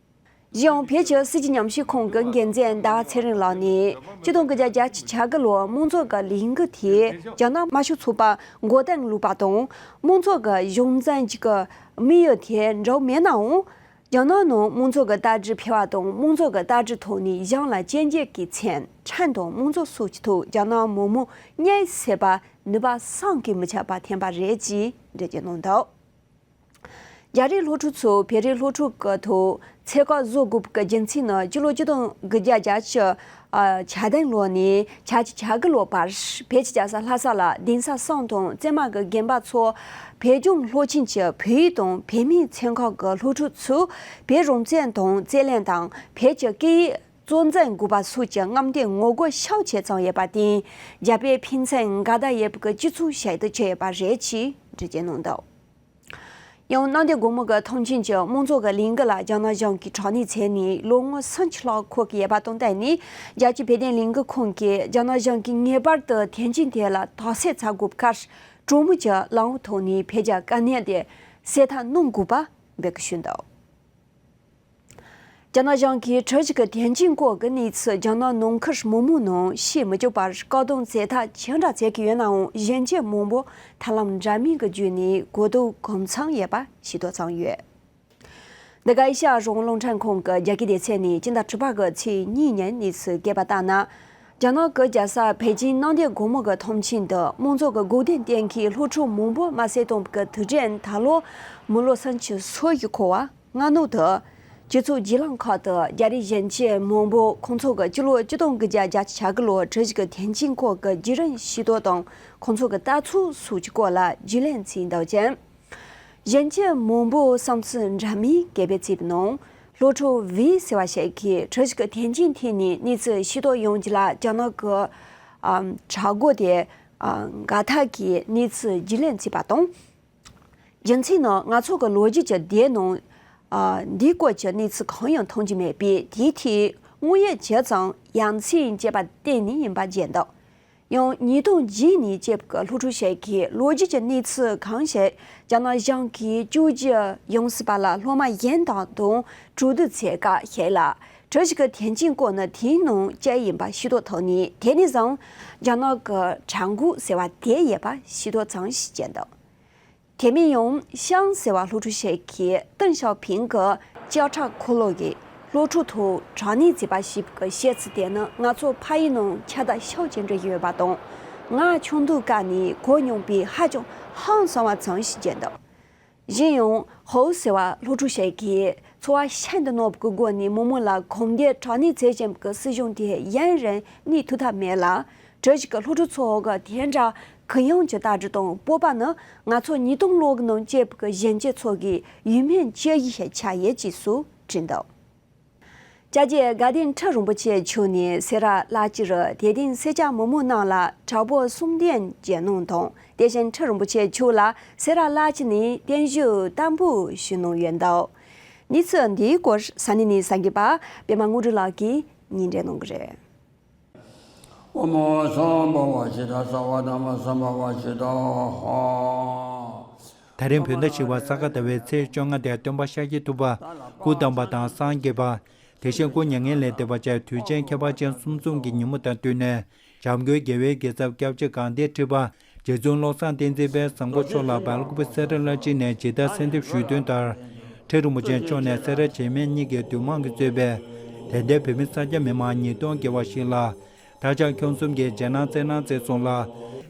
གཞན་ཡང་བོད་ཀྱི་སྲིད་ཀྱི་ཉམས་ཞིབ་ཁང་གི་འགན་འཛིན་ཟླ་བ་ཚེ་རིང་ལགས་ནས། ཆིག་སྟོང་དགུ་བརྒྱ་བརྒྱད་ཅུ་གྱ་དགུ་ལོའི་དམངས་གཙོ་གི་ལས་འགུལ་དེས་རྒྱ་ནག་དམར་ཤོག་ཚོགས་པ་མགོ་རྟིང་བསླེགས་པ་དང་། དམངས་གཙོ་གི་གཞུང་འཛིན་གྱི་དམིགས་ཡུལ་དེ་འགྲུབ་མེད་ནའང་། རྒྱ་ནག་ནང་དམངས་གཙོ་གི་ལྟ་གྲུབ་འཕེལ་བ་དང་། དམངས་གཙོ་གི་ལྟ་གྲུབ་ཐོག་ནས་གཞུང་ལ་བཅོས་སྒྱུར་གྱི་མཚན་ཁྲིམས་དང་དམངས་གཙོ་སོགས་ཀྱི་ཐོག་རྒྱ་ནག་མི་མང་མྱུལ་ཞིབ་པ་ནུས་པ་བསམ་གྱིས་མི་ཁྱབ་པ་ཐོན་པ་རེད་ཅེས་འགྲེལ་བརྗོད་གནང་འདུག། རྒྱ་རིགས་སློབ་ཕྲུག་ཚོས་བོད་རིགས་སློབ་ཕྲུག་གི་ཐོག་ཚད་བཀག་བཟོ་དགོས་པའི་རྒྱུ་མཚན་ནི། སྤྱི་ལོ་ཆིག་སྟོང་དགུ་བརྒྱ་བརྒྱད་ཅུ་གྱ་བདུན་ལོ་ནས་གྱ་གཅིག་གྱ་དགུ་ལོ་བར་བོད་ཀྱི་རྒྱལ་ས་ལྷ་ས་ལ་གདན་ས་གསུམ་དང་། བཙུན་མ་གི་དགོན་པ་སོགས་བོད་ལྗོངས་སློབ་ཆེན་གྱི་བོད་ཡིག་དང་བོད་སྨན་ཚན་ཁག་གི་སློབ་ཕྲུག་ཚོས་བོད་རང་བཙན་དང་རྩོད་ལེན་དང་། བོད་ཀྱི་སྐད་ཡིག་གཙོར་འཛིན་དགོས་པ་སོགས་ཀྱི་རྔམ་སྟོན་ངོ་རྒོལ་ཤུགས་ཆེ་བརྩམས་ཡོད་པར་བརྟེན། རྒྱ་བོད་ཕན་ཚུན་འགལ་ཟླ་ཡོད་པའི་སྤྱི་ཚོགས་ཤིག་ཏུ་གྱུར་ཡོད་པ་རེད་ཅེས་འགྲེལ་བརྗོད་གནང་འདུག། ཡང་གནམ་བསྟན་སྒོ་མོ་གི་ཐོབ་ཆེན་གྱི་དམངས་གཙོ་གི་ལས་འགུལ་ལ་རྒྱ་ནག་གཞུང་གིས་དྲག་གནོན་བྱས་ནས་ལོ་ངོ་སུམ་ཅུ་ལྷག་འཁོར་གྱི་ཡོད་པ་དང་བསྟུན་ནས། རྒྱལ་སྤྱིའི་བོད་དོན་ལས་འགུལ་ཁང་གིས་རྒྱ་ནག་གཞུང་གིས་ངེས་པར་དུ་དོན་རྐྱེན་དེ་ལ་དག་སེལ་བྱ་དགོས་པའི་ཁར། གྲོས་མོལ་གྱི་ལམ་ཐོག་ནས་བོད་རྒྱ་དཀའ་གནད་དེ་སེལ་ཐབས་གནང་དགོས་པ་འབོད་སྐུལ་ཞུས་འདུག། རྒྱ་ནག་གཞུང་གིས་གྲོས་གཞི་གི་དོན་རྐྱེན་སྐོར་གྱི་གནས་ཚུལ་རྒྱ་ནག་ནང་ཁུལ་མི་མང་ནང་བཤད་མི་ཆོག་པར་བཀག་སྡོམ་བྱེད་ཐབས་ཅི་འདྲ་བྱེད་ཀྱི་ཡོད་ནའང་། གཞོན་སྐྱེས་མང་པོ་ཐབས་ལམ་འདྲ་མིན་གྱི་བརྒྱུད་ནས་གོ་རྟོགས་གང་འཚམ་ཡོད་པ་ཤེས་རྟོགས་བྱུང་ཡོད། འདི་ག་ཨེ་ཤ་ཡ་རང་དབང་རླུང་འཕྲིན་ཁང་གི་རྒྱ་སྐད་སྡེ་ཚན་ནས་སྤྱི་ཟླ་དྲུག་པ་གི་ཚེས་གཉིས་ཉིན་གནས་ཚུལ་སྐད་པར་བཏང་ན། རྒྱ་ནག་གི་རྒྱལ་ས་པེ་ཅིང་གནམ་བསྟན་སྒོ་མོ་གི་ཐོབ་ཆེན་དུ་དམངས་གཙོ་གི་འགོག་རྐྱེན་གཏོང་མཁན་སློབ་ཕྲུག་མང་པོ་དམར་གསོད་བཏང་བའི་དུས་དྲན་ད་ལོ་མི་ལོ་སུམ་ཅུ་སོ་བཞི་འཁོར་བ་སྔ་ནུབ་ཏུ། སྤྱི་ཚོགས་བརྒྱུད་ལམ་ཁག་ཏུ་རྒྱ་རིགས་གཞོན་སྐྱེས་མང་པོས་ཁོང་ཚོ་གིས་སྤྱི་ལོ་ཆིག་སྟོང་དགུ་བརྒྱ་བརྒྱད་ཅུ་གྱ་དགུ་ལོའི་གྲོས་གཞི་གི་དོན་རྐྱེན་སྐོར་གྱི་བརྒྱུད་རིམ་ཤེས་རྟོགས་དང་། ཁོང་ཚོ་གི་ལྟ་ཚུལ་སོགས་ཀྱི་སྐོར་ལ་རྒྱུས་ལོན་བྱས་འདུག་ཅིང་། གཞོན་སྐྱེས་མང་པོའི་བསམ་ཚུལ་འདྲ་མིན་སྐད་འབོད་བྱས་པའི་ནང་། སློབ་ཕྲུག་ཝེ་ཟེར་བ་ཞིག་གིས་གྲོས་གཞི་གི་དོན་རྐྱེན་ཐད་ནས་གནས་ཚུལ་ཤེས་རྟོགས་ཡོང་རྒྱུ་ལ་རྒྱ་ནག་གི་ཨམ་དྲག་རྒོལ་དེ་ཨ་འགལ་ཐབས་ཀྱི་གནས་ཚུལ་རྒྱུས་ལོན་བྱས་པ་དང་། རྒྱུ་མཚན་ནི་ང་ཚོ་གི་ལོ་རྒྱུས་ཀྱི་དེབ་ནང་ཨ་འདིའི་སྐོར་གྱི་གནས་ཚུལ་གང་ཡང་མཐོང་རྒྱུ་མེད་པས། དེའི་ཐད་དངོས་ཡོད་ཇི་ཙམ་ཡ་མཚན་སྐྱེས་པ་བརྟེན་ནས་ཡིན་པ་བརྗོད་འདུག། ཡང་ཉིས་སྟོང་བརྒྱད་ནས་སྐྱེས་པའི་སློབ་ཕྲུག་ཞིག་གིས་ལོ་རྒྱུས་ཀྱི་གནས་ཚུལ་གང་ཞིག་རྒྱ་ནག་གཞུང་གིས་བཅོས་སྒྱུར་ཡོང་སྲིད་པ་ལ་སློབ་མ་གཞན་དག་དང་གྲོས་བསྡུར་བྱེད་སྐབས་ཤིག་ལ། གྲོས་གཞི་གི་དོན་རྐྱེན་སྐོར་ནི་དེའི་ནང་བཅུད་ཡིན་པ་ཤེས་རྟོགས་ཐུབ་ནས། དེ་ནས་བཟུང་རྒྱ་ནག་གི་དྲག་འགུལ་ཟེར་བ་དེ་ཡོད་པ་ཤེས་རྟོགས་ཙམ་ཞིག་བྱས་འདུག། དེ་མིན་ཡང་ཤང་ཟེར་བ་སློབ་ཕྲུག་ཞིག་གིས་ཏེང་ཞའོ་ཕིང་གི་བཅད་ཁྲ་འཁོར་ལོ་ཡི་ སློབ་ཕྲུག་ཚོ་དྲག་གནོན་བྱས་པ་ཞེས་པའི་བཤད་ཚུལ་དེ་ནི་ང་ཚོ་ཕ་ཡུལ་ནང་ཁྱབ་བརྡལ་ཤུགས་ཆེན་འགྲོ་བཞིན་ཡོད་པ་དང་། ང་ཆུང་དུས་སྐབས་ནས་གོ་མྱོང་པའི་ཧ་ཅང་ཧང་སང་བ་ཙམ་ཞིག་བརྗོད་འདུག་གཞན་ཡང་ཧོའུ་ཟེར་བ་སློབ་ཕྲུག་ཞིག་གིས་ཚོར་བ་ཤིན་ཏུ་རྣོ་བའི་སྒོ་ནས་མི་མང་ལ་གོམ་བགྲོད་དྲག་གནོན་བྱེད་བཞིན་པའི་སྲིད་གཞུང་དེ་ཡུན་རིང་གནས་ཐུབ་ཐབས་མེད་ལ། བོད་ཀྱི་སློབ་ཕྲུག་ཚོ་གི་དེ་འདྲ་གུ་ཡངས་ཀྱི་ལྟ་གྲུབ་དང་སྤོབས་པ་ནི་ང་ཚོ་ཉིས་སྟོང་ལོ་གི་ནང་སྐྱེས་པའི་གཞོན་སྐྱེས་ཚོ་གི་ཡིད་སྨོན་སྐྱེ་གཞི་ཞིག་ཆགས་ཡོད་ཅེས་སུ་བྲིས་འདུག་བཅའ་རྒྱའི་དགའ་ལྡན་ཁྲི་རིན་པོ་ཆེ་མཆོག་ནས་སེ་ར་བླ་སྤྱི་རུ་དད་ལྡན་སེར་སྐྱ་མི་མང་རྣམས་ལ་དྲག་པོ་གསུམ་ལྡན་གྱི་གནང་དང་། དེ་བཞིན་ཁྲི་རིན་པོ་ཆེ་མཆོག་ལ་སེ་ར་བླ་སྤྱི་ནས་བརྟན་བཞུགས་བསྟར་འབུལ་ཞུས་གནང་ཡོད་འདུག་གནས་ཚུལ་འདིའི་སྐོར་ས་གནས་ནས་གསར་འགོད་པ་པད་མ་དངོས་གྲུབ་ལགས་ཀྱིས་སྙན་སྒྲོན་གནང་གི་རེད། ཨོ་མོ་སམྦྷ་ཝ་ཤི་ད་སརྦ་དྷརྨ་སམྦྷ་ཝ་ཤི་ད་ཧོ། ད་རིང་བོད་ཟླ་བཞི་པ་ས་ག་ཟླ་བའི་ཚེས་བཅོ་ལྔ་དེ་སྟོན་པ་ཤཱཀྱ་ཐུབ་པ་སྐུ་བལྟམས་པ་དང་སངས་རྒྱས་པ། དེ་བཞིན་སྐུ་མྱ་ངན་ལས་འདས་པར་བཅར་དུས་ཆེན་ཁྱད་པར་ཅན་གསུམ་གསུམ་གྱི་ཉིན་མོ་དང་བསྟུན་ནས། འཇམ་མགོན་རྒྱལ་བའི་རྒྱལ་ཚབ་སྐྱབས་རྗེ་དགའ་ལྡན་ཁྲི་པ་རྗེ་བཙུན་བློ་བཟང་བསྟན་འཛིན་དཔལ་བཟང་པོ་མཆོག་ལ་སྦེལ་ཀོབ་པུ་སེ་ར་བླ་སྤྱི་ནས་ཇི་ལྟར་གསོལ་འདེབས་ཞུས་དོན་ལྟར། ཁྲི་རིན་པོ་ཆེ་མཆོག་ནས་སེ་ར་བྱེས་སྨད་གཉིས་ཀྱི་འདུས་མང་གིས་གཙོས་པའི་དད་ལྡན་བོད་མི་སེར་སྐྱ་མི་མང་ཉིས་སྟོང་བརྒལ་བ་ཞིག་ལ། བདག་ཅག་ཁྱོད་གསུམ་གྱིས་རྗེས་གནང་སྩལ་གནང་མཛད་སོང་ལ།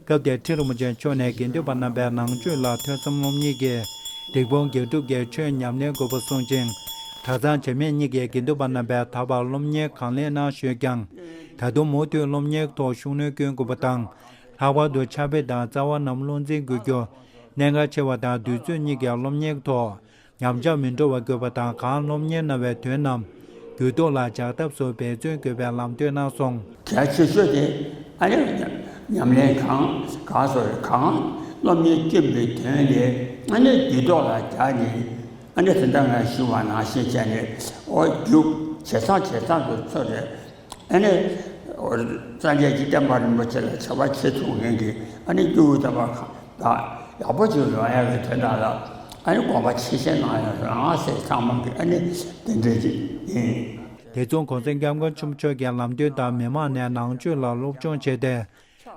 སྐབས་དེར་ཁྲི་རིན་པོ་ཆེ་མཆོག་ནས་དགེ་འདུན་པ་རྣམ་པའི་ནང་ཆོས་ལ་ཐོས་བསམ་སློབ་གཉེར་གྱིས་སྡིག་སྤོང་དགེ་སྒྲུབ་ཀྱི་ཆོས་ཉམས་ལེན་དགོས་པ་གསུངས་ཤིང་། གྲྭ་ཚང་བྱེས་སྨད་གཉིས་ཀྱི་དགེ་འདུན་པ་རྣམ་པས་ད་བར་སློབ་གཉེར་གང་ལེགས་གནང་བཞིན་ཡོད་ཀྱང་། ད་དུང་མུ་མཐུད་སློབ་གཉེར་ཐོག་ཤུགས་སྣོན་བསྐྱོན་དགོས་པ་དང་། ལྷག་པར་དུ་ཕྱག་དཔེ་དང་རྩ་བ་རྣམས་བློར་འཛིན་དགོས་རྒྱུ། གནད་འགག་ཆེ་བ་དང་དུས་ཚོད་གཉིས་ཀའི་སློབ་གཉེར་ཐོག་ཉམས་ཆག་མི་འགྲོ་བ་དགོས་པ་དང་། གང་སློབ་གཉེར་གནང་བའི་དོན་རྣམས་རྒྱུད་ཐོག་ལ་འཇགས་ཐབས་སུ་འབད་བརྩོན་དགོས་པའི་ལམ་སྟོན་གནང་སོང་། གལ་ཆེ་ཤོས་དེ་ཨ་ནི་ཉམས་ཉམས་ལེན་གང་གང་སོགས་གང་སློབ་གཉེར་བསྐྱོན་པའི་དོན་དེ་ཨ་ནི་རྒྱུད་ཐོག་ལ་འཇགས་ནས། ཨ་ནི་དེ་འདྲ་ང་ཞུ་བ་ནང་བཞིན་བྱས་ནས། ཨོ་རྒྱུགས་ཇེ་བཟང་ཇེ་བཟང་དུ་འཚོ་བྱས། ཨ་ནི་སངས་རྒྱས་ཀྱི་བསྟན་པ་རིན་པོ་ཆེ་ལ་བྱ་བ་བྱེད་ཐུབ་མཁན་གྱི་ཨ་ནི་སྐྱེ་བོ་དམ་པ་གང་དག་ཡག་པོ་ཅིག་ཡོང་ཡག་གི་དོན་དག་ལ་ཨ་ནི་དགོངས་པ་ཆེ་བཞེས་གནང་ཡོད་རང་སེ་ཚང་མ་གི་ཨ་ནི་དེ་འདྲ་ཅིག་ཡིན། དེ་མཚུངས་གོང་ས་སྐྱབས་མགོན་ཆེན་པོ་མཆོག་གི་ལམ་སྟོན་ལྟར་མི་མང་ནས་ནང་ཆོས་ལ་སློབ་སྦྱོང་བྱས་ཏེ།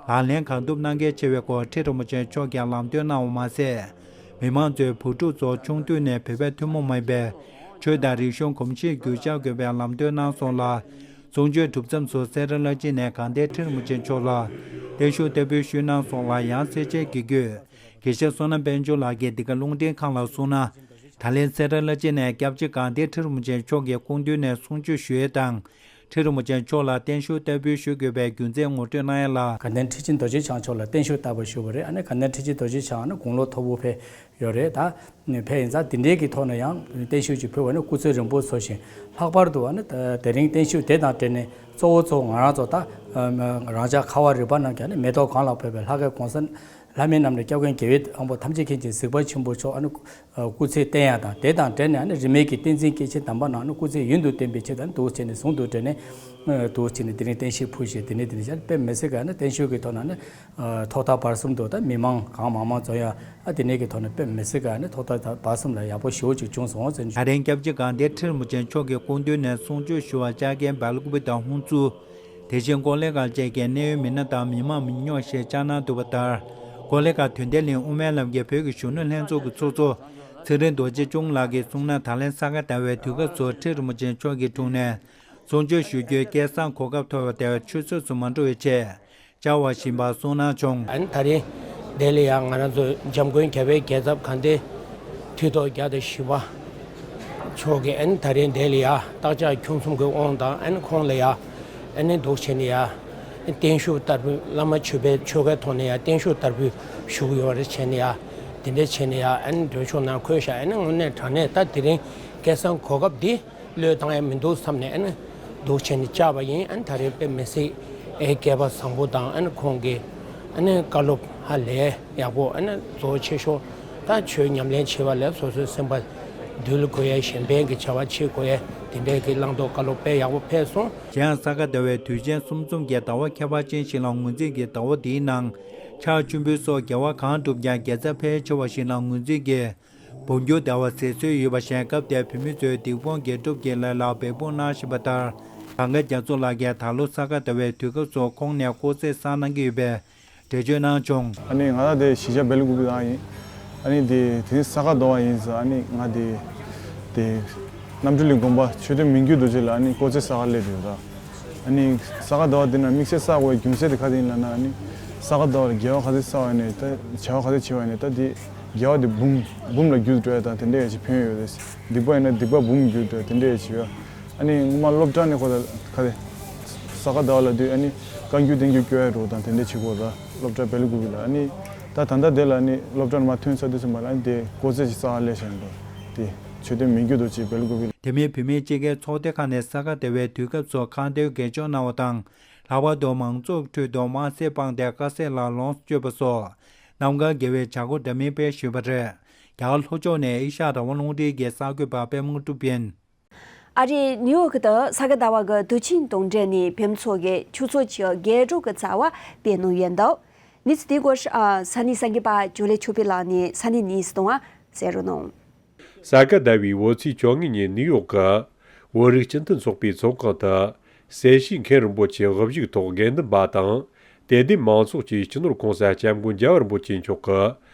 ལག་ལེན་གང་ཐུབ་གནང་གལ་ཆེ་བའི་སྐོར་ཁྲི་རིན་པོ་ཆེ་མཆོག་གིས་ལམ་སྟོན་གནང་བ་མ་ཟད། མི་མང་ཚོས་བུ་ཕྲུག་ཚོར་ཆུང་དུས་ནས་བོད་པའི་ཐུན་མོང་མ་ཡིན་པའི་ཆོས་དང་རིག་གཞུང་གོམས་གཤིས་རྒྱུན་འཇགས་དགོས་པའི་ལམ་སྟོན་གནང་སོང་ལ། གསུང་ཆོས་གྲུབ་མཚམས་སུ་སེ་ར་བླ་སྤྱི་ནས་དགའ་ལྡན་ཁྲི་རིན་པོ་ཆེ་མཆོག་ལ་བརྟན་བཞུགས་བསྟར་འབུལ་ཞུས་གནང་སོང་ལ། ཡང་སེར་བྱེས་དགེ་བསྐོས་དགེ་བཤེས་བསོད་ནམས་དཔལ་འབྱོར་ལགས་ཀྱིས་འདི་ག་རླུང་འཕྲིན་ཁང་ལ་གསུངས་ན། ད་ལན་སེ་ར་བླ་སྤྱི་ནས་སྐྱབས་རྗེ་དགའ་ལྡན་ཁྲི་རིན་པོ་ཆེ་མཆོག་གི་སྐུ་མདུན་ནས་གསུང་ཆོས་ཞུ་ཡས་དང་། ཁྲི་རིན་པོ་ཆེ་མཆོག་ལ་བརྟན་བཞུགས་བསྟར་འབུལ་ཞུ་དགོས་པའི་རྒྱུ་མཚན་ངོ་སྤྲོད་གནང་ཡས་ལ། དགའ་ལྡན་ཁྲི་ཆེན་རྡོ་རྗེ་འཆང་མཆོག་ལ་བརྟན་བཞུགས་བསྟར་འབུལ་ཞུས་པ་རེད། ཨ་ནི་དགའ་ལྡན་ཁྲི་ཆེན་རྡོ་རྗེ་འཆང་ཨ་ནི་དགུང་ལོ་མཐོ་པོ་ཕེབས་ཡོད་རེད། ད་ཕེབས་ཡིན་ཙང་དེ་འདྲའི་གི་ཐོག་ནས་ཡང་བརྟན་བཞུགས་ཅིག་ཕུལ་བ་ནི་སྐུ་ཚེ་རིང་པོ་བཟོ་ཞིང་། ལྷག་པར་དུ་ཨ་ནི་དེ་རིང་བརྟན་བཞུགས་དེ་དང་འབྲེལ་ནས་གཙོ་བོ་གཙོ་བོ་ང་རང་ཚོ་ད་རང་ཅག་ཁ་བ་རི་པ་རྣམས་ཀྱིས་ཨ་ནི་མེ་ཏོག་གང་ལ་ཕོག་པའི་ལྷ་སྐལ་གོང་ས་ལྷ་མིའི་རྣམ་འདྲེན་སྐྱབས་མགོན་རྒྱལ་བའི་དབང་པོ་ཐམས་ཅད་མཁྱེན་ཅིང་གཟིགས་པ་ཆེན་པོ་མཆོག་ཨ་ནི་སྐུ་ཚེ་བརྟན་ཡག་དང་། དེ་དང་འབྲེལ་ནས་ཨ་ནི་རིས་མེད་ཀྱི་བསྟན་འཛིན་སྐྱེས་ཆེན་དམ་པ་རྣམས་ཨ་ནི་སྐུ་ཚེ་ཡུན་དུ་བརྟན་པའི་ཆེད་དུ་ཨ་ནི་འདུག་བྱས་ནས་ཟུང་དུ་འབྲེལ་ནས་འདུག་བྱས་ནས་དེ་རིང་བརྟན་བཞུགས་ཕུལ་ཞེས་དེ་ནས་དེ་ནས་བྱས་དཔེ་མི་སྲིད་ཀ་ཨ་ནི་བརྟན་བཞུགས་ཀྱི་ཐོག་ནས་ཨ་ནི་ཐོག་མཐའ་བར་གསུམ་དུ་ད་མི་མང་གང་མང་མང་འཛོམས་ཡག་ཨ་དེ་ནས་ཀྱི་ཐོག་ནས་དཔེ་མི་སྲིད་ཀ་ཨ་ནི་ཐོག་མཐའ་བར་གསུམ་ལ་ཡག་པོ་ཞེ་པོ་ཅིག་བྱུང་སོང་ཟེར། ད་རིང་སྐྱབས་རྗེ་དགའ་ལྡན་ཁྲི་རིན་པོ་ཆེ་མཆོག་གི་སྐུ་མདུན་ནས་གསུང་ཆོས་ཞུ་བར་བཅར་མཁན་སྦེལ་ཀོབ་དང་ཧུན་སུར། དེ་བཞིན་ཀོ་ལི་གྷལ་བཅས་ཀྱི་གནད་ཡོད་མི་སྣ་དང་མི་མང་མི་ཉུང་ཞིག་བཅར་གནང་འདུག་པ་ལྟར། ཀོ་ལི་གྷལ་དོན་ལྡན་གླིང་དབུ་མའི་ལམ་གྱི་བོད་ཀྱི་གཞོན་ནུ་ལྷན་ཚོགས་ཀྱི་ཚོགས་གཙོ་ཚེ་རིང་རྡོ་རྗེ་ཅུན་ལགས་ཀྱིས་གསུངས་ན། ད་ལན་ས་ག་ཟླ་བའི་དུས་སྐབས་སུ་ཁྲི་རིན་པོ་ཆེ་མཆོག་གི་དྲུང་ནས་གསུང་ཆོས་ཞུ་རྒྱུའི་སྐལ་བཟང་གོ་སྐབས་ཐོབ་པ་དེ་ཆུད་ཟོས་སུ་མ་འགྲོ་བའི་ཆེད་བཅར་བ་ཡིན་པ་གསུངས་གནང་བྱུང་། ཨ་ནི་ད་རིང་འདི་ལ་ཡང་ང་རང་ཚོ་འཇམ་མགོན་རྒྱལ་བའི་རྒྱལ་ཚབ་དགའ་ལྡན་ཁྲི་ཐོག་བརྒྱ་དང་བཞི་པ་མཆོག་གིས་ཨ་ནི་ད་རིང་འདི་ལ་ཡ་བདག་ཅག་ཁྱུང་གསུམ་གྱི་དབང་དང་ཨ་ནི་ཁོང་ལ་ཡ་ཨ་ནི་འདུག་བྱས་ནས་ཡ་ཨ་ནི་བརྟན་བཞུགས་བསྟར་འབུལ། བླ་མ་མཆོད་པའི་ཆོ་གའི་ཐོག་ནས་ཡ་བརྟན་བཞུགས་བསྟར་འབུལ་ཞུ་གི་ཡོད་རེད། བྱས་ནས་ཡ་དེ་འདྲ་བྱས་ནས་ཡ་ཨ་ནི་འགྲོ་ཕྱོགས་ནང་འཁོད་ཤག་ཨ་ནི་དངོས་གནས་དྲང་གནས་ད་དེ་རིང་སྐལ་བཟང་གོ་སྐབས་འདི་བློས་བཏང་ཡ་མི་འདུག་བསམ་ནས་ཨ་ནི་འདུག་བྱས་ནས་བཅར་བ་ཡིན། ཨ་ནི་ད་རེས་དཔེ་མི་སྲིད་ཨེ་སྐལ་པ་བཟང་པོ་དང་ཨ་ནི་ཁོང་གི་ཨ་ནི་བཀའ་སློབ་ཧ་ལས་ཡག་པོ། ཨ་ནི་གཙོ་ཆེ་ཤོས་ད་ཆོས་ཉམས་ལེན་བྱེད་པ་ལས་སོ་སོའི་སེམས་པ་འདུལ་དགོས་ཡ་གཞན་ཕན་གྱི་བྱ་བ་བྱེད་དགོས་ཡ་དེ་འདྲའི་གི་བླང་དོར་བཀའ་སློབ་དཔེ་ཡག་པོ་ཕེབས་སོང་། གཞན་ཡང་ས་ག་ཟླ་བའི་དུས་ཆེན་གསུམ་གསུམ་གྱི་ཟླ་བ་ཁྱད་པར་ཅན་ཞིག་ལ་ངོས་འཛིན་གྱིས་ཟླ་བ་འདིའི་ནང་ཕྱག་མཆོད་འབུལ་སོགས་དགེ་བ་གང་བསྒྲུབས་ཀྱང་དགེ་རྩ་ཕལ་ཆེ་བ་ཞིག་ལ་ངོས་འཛིན་གྱིས་འབུམ་འགྱུར་བདེ་བ་ཟེར་སྲོལ་ཡོད་པ་བཞིན། སྐབས་དེར་བོད་མི་ཚོས་སྡིག་སྤོང་དགེ་སྒྲུབ་ཀྱི་ལས་ལ་འབད་འབུངས་གནང་བཞིན་པ་ལྟར། གངས་དཀར་རྒྱ་མཚོ་ལགས་ཀྱིས་ད་ལོ་ས་ག་ཟླ་བའི་དུས་སྐབས་སུ་ཁོང་ནས་སྐུ་ཚེ་བསགས་གནང་གི་ཡོད་པའི་འགྲེལ་བརྗོད་གནང་བྱུང་། ཨ་ནི་ང་ད་དེ་གཞིས་ཆགས་སྦེལ་ཀོབ་ལ་ཡིན། ཨ་ནི་དེ་དེ་ས་ག་ཟླ་བ་ཡིན་ཙང་ཨ་ནི་ང་དེ་དེ་ རྣམ་གྲོལ་གྱི་དགོན་པ་མཆོད་རྟེན་མི་འགྱུར་རྡོ་རྗེ་ལ་ཨ་ནི་སྐོར་རྩེ་གསར་པ་སླེབས་ཡོད་ད། ཨ་ནི་ས་ག་ཟླ་བ་འདི་ན་དམིགས་བསལ་གསར་པའི་རྒྱུ་མཚན་དེ་ག་དེ་ཡིན་ལབ་ན། ཨ་ནི་ས་ག་ཟླ་བ་ལ་དགེ་བ་ག་ཚོད་བསགས་པ་ཡིན་ནའི་ད་བྱ་བ་ག་ཚོད་བྱས་པ་ཡིན་ནའི་ད་དེ་དགེ་བ་དེ་འབུམ་འབུམ་ལ་འགྱུར་འགྲོ་ཡ་དང་དེ་འདྲ་ཡ་ཞིག་ཕན་ཡོད་རེད། སྡིག་པ་ཡིན་ན་སྡིག་པ་འབུམ་འགྱུར་འགྲོ་ཡ་དེ་འདྲ་ཡ་ཞིག་ཡོད། ཨ་ནི་སྔོན་མ་སློབ་གྲྭ་ནས་ཁོ་ད་ག་དེ་ས་ག་ཟླ་བ་ལ་དུས་ཨ་ནི་བཀའ་འགྱུར་བསྟན་འགྱུར་སྐྱོར་ཡ་འགྲོ་དང་དེ་འདྲ་བྱེད་དགོས་ད། སློབ་གྲྭ་བེ་ལ་ཀུ་པི་ལ་ཨ་ནི་ད་ད་ལྟ་དེ་ལ་ཨ་ནི་སློབ་གྲྭ་ནས་མར་ཐོན་ཚར་དུས་ཙམ་པ་ལ་ཨ་ནི་དེ་སྐོར་རྩེ་ཞིག་གསར་པ་སླེབས་བཞག་འདུག་དེ་མཆོད་རྟེན་མི་འགྱུར་རྡོ་རྗེ་བེ་ལ་ཀུ་པི་ལ། དེ་མིན་བུད་མེད་སྤྱི་སྒེར་ཚོགས་སྡེ་ཁག་ནས་ས་ག་ཟླ་བའི་དུས་སྐབས་སུ་ཁ་འདོན་དགེ་སྦྱོར་གནང་བ་དང་། ལྷག་པར་དུ་མང་ཚོགས་ཁྲོད་དུ་དམར་ཟས་སྤངས་ཏེ་དཀར་ཟས་ལ་ལོངས་སུ་སྤྱོད་པ་སོགས་རྣམ་དཀར་དགེ་བའི་བྱ་སྒོ་འདྲ་མིན་སྤེལ་བཞིན་པ་རེད། རྒྱ་གར་ལྷོ་ཕྱོགས་ནས་ཨེ་ཤ་ཡ་རང་དབང་རླུང་འཕྲིན་གྱི་གསར་འགོད་པ་པད་མ་དངོས་གྲུབ་ཡིན། ཨ་རིའི་ནིའུ་ཡོག་ཏུ་ས་ག་ཟླ་བ་གི་དུས་ཆེན་དང་འབྲེལ་ནས་བོད་མི་ཚོ་གིས་ཆུ་ཚོད་བཅུ་རྒྱལ་སྒྲོལ་གྱི་རྩ་བ་སྤེལ་གནང་ཡོད་འདུག་གནས་ཚུལ་དེའི་སྐོར་ཨ་ས་གནས་གསར་འགོད་པ་ཇོ་ལེ་ཆོས་འཕེལ་ལགས་ནས་ས་གནས་ནས་གསུངས་པ་གསན་རོགས་གནང་། ས་ག་ཟླ་བའི་བོད་ཚེས་བཅོ་ལྔ་ཉིན་ནིའུ་ཡོག་གི་བོད་རིགས་སྤྱི་མཐུན་ཚོགས་པའི་ཚོགས་ཁང་དུ། སེར་བྱེས་མཁན་རིན་པོ་ཆེ་དབུ་བཞུགས་ཐོག་དགེ་འདུན་པ་དང་དད་ལྡན་མང་ཚོགས་ཀྱིས་སྤྱི་ནོར་༸གོང་ས་༸སྐྱབས་མགོན་རྒྱལ་བ་རིན་པོ་ཆེ་མཆོག་གི་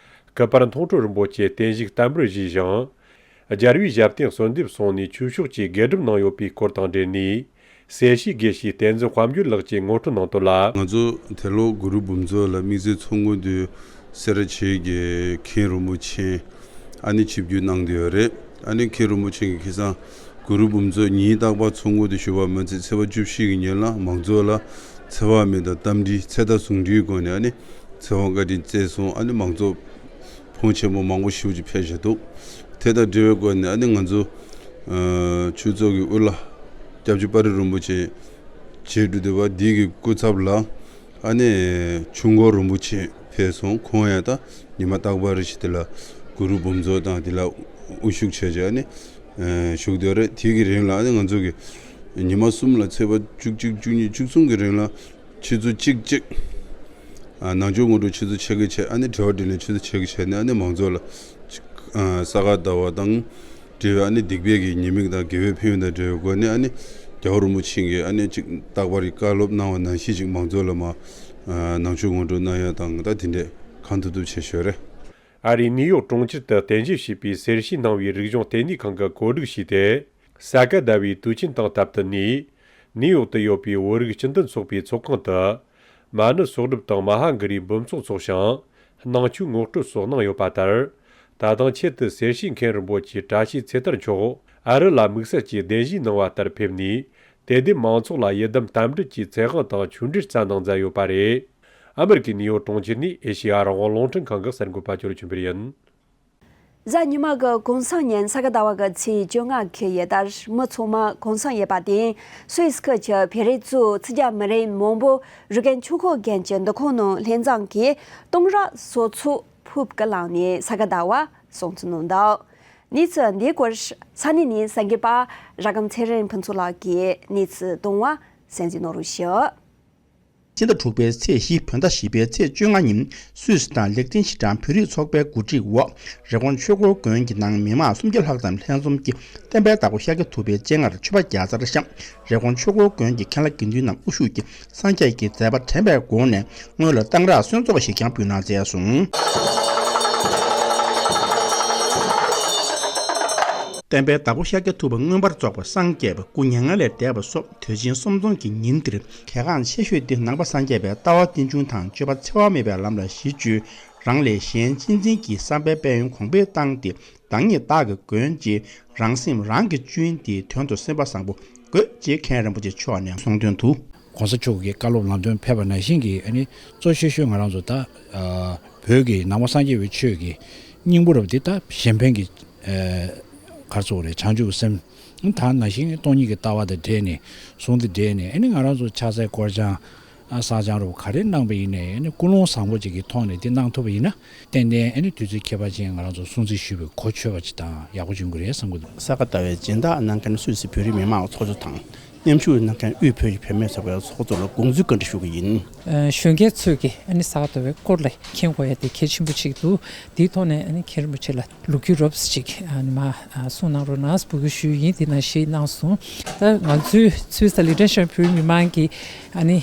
སྐུ་པར་མཐོང་གྲོལ་རིན་པོ་ཆེ་བརྟན་བཞུགས་བསྟར་འབུལ་ཞུས་ཤིང་། རྒྱལ་བའི་ཞབས་བརྟན་གསོལ་འདེབས་གསུངས་ནས་ཆོས་ཕྱོགས་ཀྱི་དགེ་སྒྲུབ་གནང་ཡོད་པའི་སྐོར་དང་འབྲེལ་ནས། སེར་བྱེས་དགེ་བཤེས་བསྟན་འཛིན་དཔལ་འབྱོར་ལགས་ཀྱིས་ངོ་སྤྲོད་གནང་དོན་ལ། ང་ཚོ་དེ་ལོ་གུ་རུ་འབུམ་ཚོགས་ལ་དམིགས་བསལ་ཚོགས་དངུལ་དེ་སེ་ར་བྱེས་ཀྱི་མཁན་རིན་པོ་ཆེ་ཨ་ནི་ཆིབས་བསྒྱུར་གནང་བསྡད་ཡོད་རེད། ཨ་ནི་མཁན་རིན་པོ་ཆེ་གིས་ཁ་སང་གུ་རུ་འབུམ་ཚོགས་ཉིན་རྟག་པར་ཚོགས་དངུལ་དེ་ཞུ་བ་མ་ཚད་ཚེས་པ་བཅུ་བཞི་གི་ཉིན་ལ་མང་ཚོགས་ལ་ཚེ་དཔག་མེད་དང་རྟ་མགྲིན་ཚེ་མདའ་ཟུང་འབྲེལ་སྒོ་ནས་ཨ་ནི་ཚེ་དབང་བཀའ་དྲིན་སྩལ་སོང་། ཨ་ནི་མང་ཚོགས་ཕོན་ཆེན་པོ་མང་པོ་ཞེ་པོ་ཅིག་ཕེབས་བཞག་འདུག་དེ་དང་འབྲེལ་བའི་སྒོ་ནས་ཨ་ནི་ང་ཚོ་ཨ་ཆོས་ཚོགས་ཀྱི་དབུ་བླ་སྐྱབས་རྗེ་དཔའ་རིས་རིན་པོ་ཆེ་རྗེ་འགྲོ་འདུལ་བ་འདི་གི་སྐུ་ཚབ་ལ་ཨ་ནི་ཆོས་འཁོར་རིན་པོ་ཆེ་ཕེབས་སོང་། ཁོང་ཡང་ད་ཉི་མ་རྟག་པར་རེ་བཞིན་དེ་ལ་གུ་རུ་འབུམ་ཚོགས་དང་དེ་ལ་དབུ་བཞུགས་བྱས་བྱས་ཨ་ནི་ཨ་བཞུགས་བསྡད་ཡོད་རེད། དེ་གི་རིང་ལ་ཨ་ནི་ང་ཚོ་གི་ཉི་མ་གསུམ་ལ་ཚེས་པ་བཅུ་གཅིག་བཅུ་གཉིས་བཅུ་གསུམ་གི་རིང་ལ་ཆུ་ཚོད་གཅིག་གཅིག་ཨ་ནང་ཆོས་ངོ་སྤྲོད་ཆུ་ཚོད་ཕྱེད་ཀ་བྱས། ཨ་ནི་དྲི་བ་དྲིས་ལན་ཆུ་ཚོད་ཕྱེད་ཀ་བྱས་ནས་ཨ་ནི་མང་ཚོགས་ལ་ཨ་ས་ག་ཟླ་བ་དང་འབྲེལ་བའི་ཨ་ནི་སྡིག་པའི་གི་ཉེས་དམིགས་དང་དགེ་བའི་ཕན་ཡོན་དང་འབྲེལ་བའི་སྒོ་ནས་ཨ་ནི་རྒྱལ་བ་རིན་པོ་ཆེ་གིས་ཨ་ནི་ཅིག་རྟག་པར་བཀའ་སློབ་གནང་བ་ནང་བཞིན་ཅིག་མང་ཚོགས་ལ་མ་ཨ་ནང་ཆོས་ངོ་སྤྲོད་གནང་ཡ་དང་ད་དེ་འདྲས་གང་ཐུབ་ཐུབ་བྱེད་ཞོར་རེད། ཨ་རིའི་ནིའུ་ཡོག་གྲོང་ཁྱེར་དུ་རྟེན་གཞི་བྱས་པའི་སེར་བྱེས་སྣང་བའི་རིག་གཞུང་ལྟེ་གནས་ཁང་གིས་གོ་སྒྲིག་བྱས་ཏེ། ས་ག་ཟླ་བའི་དུས་ཆེན་དང་སྟབས་བསྟུན་ནས། ནིའུ་ཡོག་ཏུ་ཡོད་པའི་བོད་རིགས་སྤྱི་མཐུན་ཚོགས་པའི་ཚོགས་ཁང་དུ། མ་ཎི་གསོག་སྒྲུབ་དང་མ་ཧཱ་གཱ་རའི་འབུམ་ཚོགས་འཚོགས་ཤིང་། གནང་ཆོས་ངོ་སྤྲོད་སོགས་གནང་ཡོད་པ་ལྟར། ད་ཐེངས་ཆེད་དུ་སེར་བྱེས་མཁན་རིན་པོ་ཆེ་བཀྲ་ཤིས་ཚེ་ཐར་མཆོག་ཨ་རི་ལ་དམིགས་བསལ་གྱིས་གདན་ཞུ་གནང་བ་ལྟར་ཕེབས་ནས། དད་ལྡན་མང་ཚོགས་ལ་ཡི་དམ་དམ་སྤྲུལ་གྱི་ཚེ་དབང་དང་ཆོས་འབྲེལ་བསྩལ་གནང་མཛད་ཡོད་པ་རེད། ཨ་མེ་རི་ཀའི་ནིའུ་ཡོག་གྲོང་ཁྱེར་ནས་ཨེ་ཤེ་ཡ་རང་དབང་རླུང་འཕྲིན་ཁང་གི་གསར་འགོད་པ་ཅོ་ལི་ཆོས་འཕེལ་ཡིན། གཟའ་ཉི་མ་གི་གུང་སེང་ཉིན་ས་ག་ཟླ་བ་གི་ཚེས་བཅོ་ལྔ་གི་ཡོད་ལྟར་མི་ཚང་མ་གུང་སེང་ཡོད་པ་དེ་སུད་སི་ཁུལ་གྱི་བོད་རིགས་ཚོའི་ཚིག་རྒྱ་མི་རིགས་མང་པོ་རི་ཀན་ཆོས་འཁོར་དགོན་གྱི་འདུ་ཁང་ནང་ལྷན་འཛོམས་ཀྱིས་གཏང་རག་གསོལ་ཚོགས་ཕུལ་གྱི་ལངས་ནས་ས་ག་ཟླ་བ་སྲུང་བརྩི་གནང་འདུག་གནས་ཚུལ་འདིའི་སྐོར་ས་གནས་ནས་གསར་འགོད་པ་ར་སྒམ་ཚེ་རིང་ཕུན་ཚོགས་ལགས་ཀྱིས་གནས་ཚུལ་བཏང་བ་གསན་གཟིགས་གནང་རོགས་ཞུ། སྤྱི་ཟླ་དྲུག་པའི་ཚེས་བཞི་བོད་ཟླ་བཞི་པའི་ཚེས་བཅོ་ལྔ་ཉིན་སུད་སི་དང་ལེགས་ལྡན་ཤི་ཀྲང་བོད་རིགས་ཚོགས་པའི་གོ་སྒྲིག་འོག་རི་ཀོན་ཆོས་འཁོར་དགོན་གྱི་ནང་མི་མང་སུམ་བརྒྱ་ལྷག་ཙམ་ལྷན་འཛོམས་ཀྱིས་བསྟན་པའི་བདག་པོ་ཤཱཀྱ་ཐུབ་པའི་སྤྱན་སྔར་མཆོད་པ་བརྒྱ་རྩར་བཤམས། རི་ཀོན་ཆོས་འཁོར་དགོན་གྱི་མཁན་བླ་དགེ་འདུན་རྣམས་དབུ་བཞུགས་ཀྱིས་སངས་རྒྱས་ཀྱི་མཛད་པ་དྲན་པའི་སྒོ་ནས་སྔོན་ལ་གཏང་རག་གསོལ་ཚོགས་ཤིག་ཀྱང་འབུལ་གནང་མཛད་སོང་། བསྟན་པའི་བདག་པོ་ཤཱཀྱ་ཐུབ་པ་མངོན་པར་རྫོགས་པར་སངས་རྒྱས་པ་སྐུ་མྱ་ངན་ལས་འདས་པ་སོགས་དུས་ཆེན་གསུམ་འཛོམས་ཀྱི་ཉིན་འདིར་གལ་འགངས་ཆེ་ཤོས་དེ་ནང་པ་སངས་རྒྱས་པའི་ལྟ་བ་རྟེན་འབྱུང་དང་སྤྱོད་པ་འཚེ་བ་མེད་པའི་ལམ་ལ་གཞི་བཅོལ། རང་ལས་གཞན་གཅེས་འཛིན་གྱི་བསམ་པའི་དཔལ་ཡོན་གོང་འཕེལ་བཏང་སྟེ་བདག་ཉིད་བདག་གི་མགོན་ཅེས་རང་སེམས་རང་གིས་བཅོས་ཏེ་དོན་དུ་སེམས་པ་བཟང་པོ་དགོས་ཅེས་མཁན་རིན་པོ་ཆེ་མཆོག་ནས་གསུངས་དོན་དུ། ༸གོང་ས་མཆོག་གི་བཀའ་སློབ་ལམ་སྟོན་ཕེབས་པ་ནང་བཞིན་གྱི་ཨ་ནི་གཙོ་ཤོས་ཤོས་ང་རང་ཚོ་ད་ཨ་བོད་ཀྱི་ནང་པ་སངས་རྒྱས་པའི་ཆོས་ཀྱི་སྙིང་པོ་རབ་འདི་ད་གཞན་ཕན་གྱི་ཨ་ག་རེ་ཟེར་དགོས་རེད། བྱང་ཆུབ་སེམས་ད་ནང་བཞིན་སྟོང་ཉིད་ཀྱི་ལྟ་བ་དང་འབྲེལ་ནས་གསུང་དེ་འབྲེལ་ནས་ཨ་ནི་ང་རང་ཚོ་ཕྱག་འཚལ་སྐོར་སྦྱང་ཨ་བསང་སྦྱང་རུ་ག་རེ་གནང་པ་ཡིན་ནའི་ཨ་ནི་ཀུན་སློང་བཟང་པོ་ཅིག་གི་ཐོག་ནས་འདི་གནང་ཐུབ་པ་ཡིན་ན། ཏན་ཏན་ཨ་ནི་དུས་ཚོད་ཁྱད་པར་ཅན་ང་རང་ཚོ་སྲུང་བརྩི་ཞུས་པའི་གོ་ཆོད་པ་ཅིག་དང་ཡག་པོ་བྱུང་གི་རེད་བསམ་གི་འདུག་ས་ག་ཟླ་བའི་སྦྱིན་བདག་གནང་མཁན་སུད་སི་བོད་རིགས་མི་མང་ཚོགས་གཙོ་དང་མཉམ་ཞུགས་གནང་མཁན་དབུས་བོད་ཀྱི་བུད་མེད་ཚོགས་པའི་ཚོགས་གཙོ་ལ་དགོངས་ཚུལ་བཀའ་འདྲི་ཞུ་གི་ཡིན། ཨ་གཞོན་སྐྱེས་ཚོས་ཀྱིས་ཨ་ནི་ས་ག་ཟླ་བའི་སྐོར་ལ་མཁྱེན་དགོས་ཡ་དེ་གལ་ཆེན་པོ་ཅིག་འདུག་དེའི་ཐོག་ནས་ཨ་ནི་མཁན་རིན་པོ་ཆེ་ལ་ལོ་རྒྱུས་རོབ་ཙམ་ཅིག་ཨ་ནི་མ་ཨ་གསུང་གནང་རོགས་གནང་འབོད་སྐུལ་ཞུས་ཡིན། དེ་ནང་བཞིན་གནང་སོང་། ད་ང་ཚོའི་ཚུལ་ས་ལི་ཏན་ཤན་བོད་རིགས་མི་མང་གི་ཨ་ནི།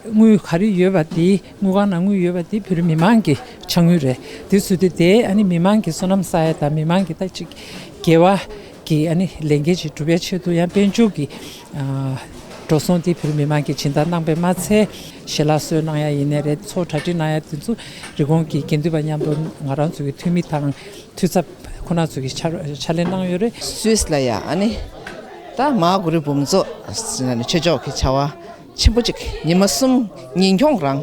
དངུལ་ག་རེ་ཡོད་པ་དེ་དངུལ་ཁང་ནང་དངུལ་ཡོད་པ་དེ་བོད་རིགས་མི་མང་གི་ཕྱག་དངུལ་རེད། དེ་ཚུལ་དེ་དེ་ཨ་ནི་མི་མང་གི་བསོད་ནམས་བསགས་ཡ་དང་མི་མང་གི་ད་ཅིག་དགེ་བ་ གི་ཨ་ནི་ལས་འགན་ཅིག་སྒྲུབ་པའི་ཆེད་དུ་ཡང་དཔལ་འབྱོར་གྱི་ཨ་འགྲོ་སོང་དེ་བོད་མི་མང་གིས་སྦྱིན་བདག་གནང་པས་མ་ཚད། ཞལ་ལག་བཟོས་གནང་ཡ་ཡིན་ནའི་རེད། ཚོགས་གྲ་སྒྲིག་གནང་ཡ་དེ་ཚོ་རི་ཀོན་གྱི་དགེ་འདུན་པ་མཉམ་དུ་ང་རང་ཚོ་གི་འཐུས་མི་དང་འཐུས་ཚབ་ཁོ་ན་ཚོ་གིས་ཕྱག་ཕྱག་ལས་གནང་ཡོད་རེད། སུད་སི་ལ་ཡ་ཨ་ནི་ད་མ་གུ་རི་འབུམ་ཚོགས་ཆོས་ཕྱོགས་ཀྱི་བྱ་བ་ཆེན་པོ་གཅིག་ཉི་མ་གསུམ་ཉིན་གྱོང་རང་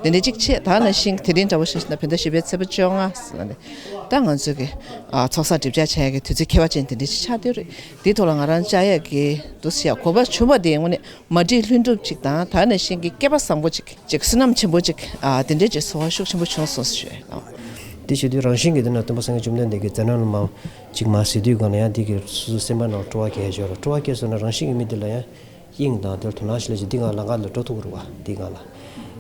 དེ་འདྲ་གཅིག་བྱས། ད་ནང་བཞིན་དེ་རིང་འདྲ་བོ་ཞིག་ན་བོད་ཟླ་བཞི་པའི་ཚེས་པ་བཅོ་ལྔ་ཟེར་ན་ནི་ད་ང་ཚོ་གི་ཨ་ཚོགས་བསགས་སྒྲིབ་སྦྱང་བྱ་ཡ་གི་དུས་ཚོད་ཁྱད་པར་ཅན་དེ་འདྲ་ཞིག་ཆགས་བསྡད་ཡོད་རེད། དེའི་ཐོག་ལ་ང་རང་བཅར་ཡ་གི་འདུག་སེ་ཡ་གོ་སྐབས་བྱུང་བ་དེ་དངོས་གནས་མ་བསྒྲིགས་ལྷུན་གྲུབ་ཅིག་དང་ད་ནང་བཞིན་གི་སྐལ་པ་བཟང་པོ་ཅིག་ཅིག་བསོད་ནམས་ཆེན་པོ་ཅིག་ཨ་དེ་འདྲའི་ཅིག་ཚོར་བ་ཤུགས་ཆེན་པོ་བྱུང་སོང་ཞེས། དེ་བྱེད་དུས་རང་བཞིན་གྱིས་དེ་ན་སྟོན་པ་སངས་རྒྱས་བཅོམ་ལྡན་འདས་ཀྱི་མཛད་རྣམ་ལ་མར་ཅིག་མར་གཟིགས་དུས་སྒང་ལ་ཡང་དེ་གི་སོ་སོའི་སེམས་པ་ནང་སྤྲོ་བ་སྐྱེ་ཡ་ཡོད་རེད། སྤྲོ་བ་སྐྱེས་སོང་ན་རང་བཞིན་གྱིས་མི་དེ་ལ་ཡང་དབྱིངས་དང་དེར་དོ་སྣང་ཞིག་སླེབས་ཀྱི་འདི་སྒང་ལ་ང་ལ་འགྲོ་ཐུབ་ཀྱི་རེད་བ། འདི་སྒང་ལ་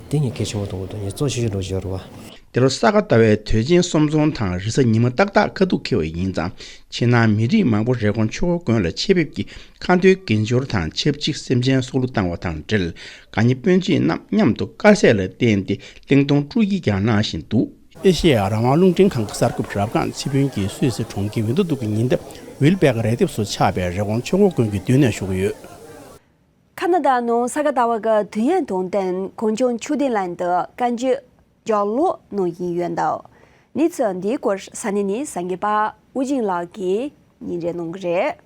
འདི་ངས་གལ་ཆེན་པོ་མཐོང་གི་འདུག་ངས་གཙོ་ཆེ་ཤོས་འགྲོ་བཞིན་ཡོད་རེད་བ། འདི་ལོ་ས་ག་ཟླ་བའི་དུས་ཆེན་གསུམ་འཛོམས་དང་རེས་གཟའ་ཉི་མ་ཏག་ཏག་ཁ་ཐུག་འཁེལ་བ་ཡིན་ཙང་། ཕྱི་ནང་མི་རིགས་མང་པོ་རི་ཀོན་ཆོས་འཁོར་དགོན་ལ་ཆེད་ཕེབས་ཀྱིས་ཁ་འདོན་དགེ་སྦྱོར་དང་ཆབས་ཅིག་སེམས་ཅན་སྲོག་བླུ་བཏང་བ་དང་འབྲེལ། དགའ་ཉེ་སྤུན་མཆེད་རྣམས་མཉམ་དུ་དཀར་ཟས་ལ་བརྟེན་ཏེ་གླེང་སྟོན་དཀྲུག་ཡིག་ཀྱང་གནང་བཞིན་འདུག་ཨེ་ཤེ་ཡ་རང་དབང་རླུང་འཕྲིན་ཁང་གི་གསར་འགོད་པ་རབ་སྒང་ཚེ་ཕུན་གྱིས་སུད་སི་གྲོང་ཁྱེར་ཝིན་ཏུ་དུག་གི་ཉེ་འདབས་ཝིལ་པེག་རི་ལྡེབས་སུ་ཆགས་པའི་རི་ཀོན་ཆོས་འཁོར་དགོན་གྱི་མདུན་ནས་ཞུ་གི་ཡོད། ཁ་ན་ཌ་ནང་ས་ག་ཟླ་བ་གི་དུས་ཡུན་དང་བསྟུན་གངས་ལྗོངས་ཆོས་ལྡན་གླིང་དུ་བཀའ་འགྱུར་ལྗགས་ཀློག་གནང་བཞིན་ཡོད་འདུག་གནས་ཚུལ་འདིའི་སྐོར་ས་གནས་ནས་གསར་འགོད་པ་དབུ་ཆེན་ལགས་ཀྱིས་སྙན་སྒྲོན་གནང་གི་རེད།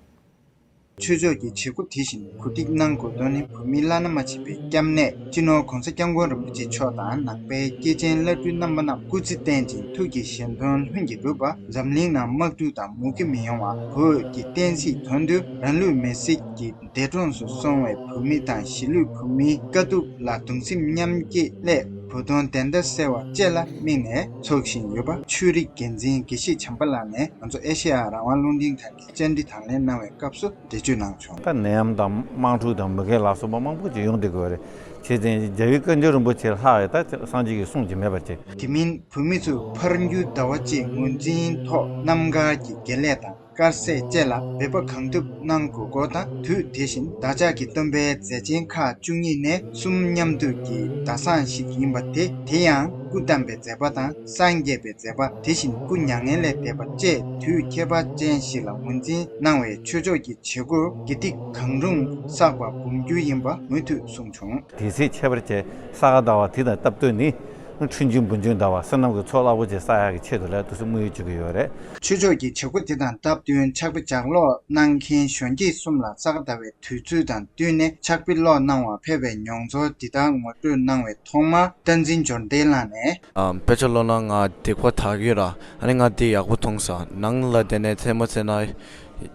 ཆོས་ཕྱོགས་ཀྱི་བྱེད་སྒོ་དེ་བཞིན་གོ་སྒྲིག་གནང་དགོས་དོན་ནི་བོད་མིའི་བླ་ན་མ་མཆིས་པའི་སྐྱབས་གནས་སྤྱི་ནོར་༧གོང་ས་༧སྐྱབས་མགོན་རིན་པོ་ཆེ་མཆོག་དང་ནང་པའི་སྐྱེས་ཆེན་བླ་སྤྲུལ་རྣམ་པ་རྣམས་སྐུ་ཚེ་བརྟན་ཅིང་ཐུགས་ཀྱི་བཞེད་དོན་ལྷུན་གྱིས་འགྲུབ་པ། འཛམ་གླིང་ནང་དམག་འཁྲུག་དང་མུ་གེ་མི་ཡོང་བ། བོད་ཀྱི་བསྟན་སྲིད་དོན་དུ་རང་ལུས་མེར་སྲེག་གིས་འདས་གྲོངས་སུ་སོང་བའི་བོད་མི་དང་གཞིས་ལུས་བོད་མིའི་དཀའ་སྡུག་ལ་གདུང་སེམས་མཉམ་སྐྱེད་སླད་བོད་དོན་བདེན་མཐའ་གསལ་བ་བཅས་ལ་དམིགས་ནས་འཚོགས་བཞིན་ཡོད་པ། ཆོས་རིག་འགན་འཛིན་དགེ་བཤེས་བྱམས་པ་ལགས་ནས་ང་ཚོ་ཨེ་ཤེ་ཡ་རང་དབང་རླུང་འཕྲིན་ཁང་གི་བཅར་འདྲི་དང་ལེན་གནང་བའི་སྐབས་སུ་འགྲེལ་བརྗོད་གནང་བྱུང་། ད་ནད་ཡམས་དང་དམག་འཁྲུག་དང་མུ་གེ་ལ་སོགས་པ་མང་པོ་ཅིག་ཡོང་བསྡད་ཀྱི་ཡོད་རེད། བྱས་ཙང་རྒྱལ་བའི་བཀའ་འགྱུར་རིན་པོ་ཆེ་ལྷག་ཡོད་ད་སངས་རྒྱས་ཀྱིས་གསུངས་ཀྱི་མེད་པ་ཅིག་དེ་མིན་བོད་མི་ཚོས་འཕར་འགྱུར་ཟླ་བ་བཅས་ངོས་འཛིན་ཐོག་རྣམ་དཀར་གྱི་དགེ་ལས་དང་དཀར་ཟས་བཅས་ལ་འབད་པ་གང་ཐུབ་གནང་དགོས་སྐོར་དང་། དུས་དེ་བཞིན་བདག་ཅག་གི་སྟོན་པའི་མཛད་ཆེན་ཁག་བཅུ་གཉིས་ནས་གསུམ་མཉམ་འདུས་ཀྱི་ཟླ་བཟང་ཞིག་ཡིན་པ་དེ། དེ་ཡང་སྐུ་བལྟམས་པའི་མཛད་པ་དང་སངས་རྒྱས་པའི་མཛད་པ། དེ་བཞིན་སྐུ་མྱ་ངན་ལས་འདས་པ་བཅས་དུས་ཁྱད་པར་ཅན་ཞིག་ལ་ངོས་འཛིན་གནང་བའི་ཆོས་ཕྱོགས་ཀྱི་བྱེད་སྒོར་དགེ་སྡིག་གང་རུང་བསགས་པ་འབུམ་འགྱུར་ཡིན་པ་མུ་མཐུད་གསུངས་བྱུང་། དུས་ཚིགས་ཁྱད་པར་ཅན་ས་ག་ཟླ་བ་དེ་དང་སྟབས་བསྟུན་ནས་འཕར་འགྱུར་འབུར་འགྱུར་ཟླ་བ་བསོད་ནམས་ཀྱི་ཚོགས་རླབས་པོ་ཆེ་བསགས་ཡག་གི་ཆེད་དུ་ལ་དུས་སུ་དམིགས་ཡུལ་བཅུག་གི་ཡོད་རེད། ཆོས་ཕྱོགས་ཀྱི་བྱེད་སྒོ་དེ་དང་སྟབས་བསྟུན་ཕྱག་དཔེ་ལྗགས་ཀློག་གནང་མཁན་གཞོན་སྐྱེས་གསུམ་ལ་ས་ག་ཟླ་བའི་དུས་ཚོད་དང་བསྟུན་ནས་ཕྱག་དཔེ་ཀློག་གནང་བར་ཕེབས་པའི་མྱོང་ཚོར་འདི་ལྟར་ངོ་སྤྲོད་གནང་བའི་ཐོག་མར་བསྟན་འཛིན་འབྱོར་ལྡན་ལགས་ནས། ཨ། དཔེ་ཆ་ཀློག་ན་ང་སྡིག་པ་དག་ཡོད་ར། ཨ་ནི་ང་འདི་ཡག་པོ་མཐོང་སོང་། ནང་ལ་བསྡད་ནས་རྩེད་མོ་རྩེ་ན་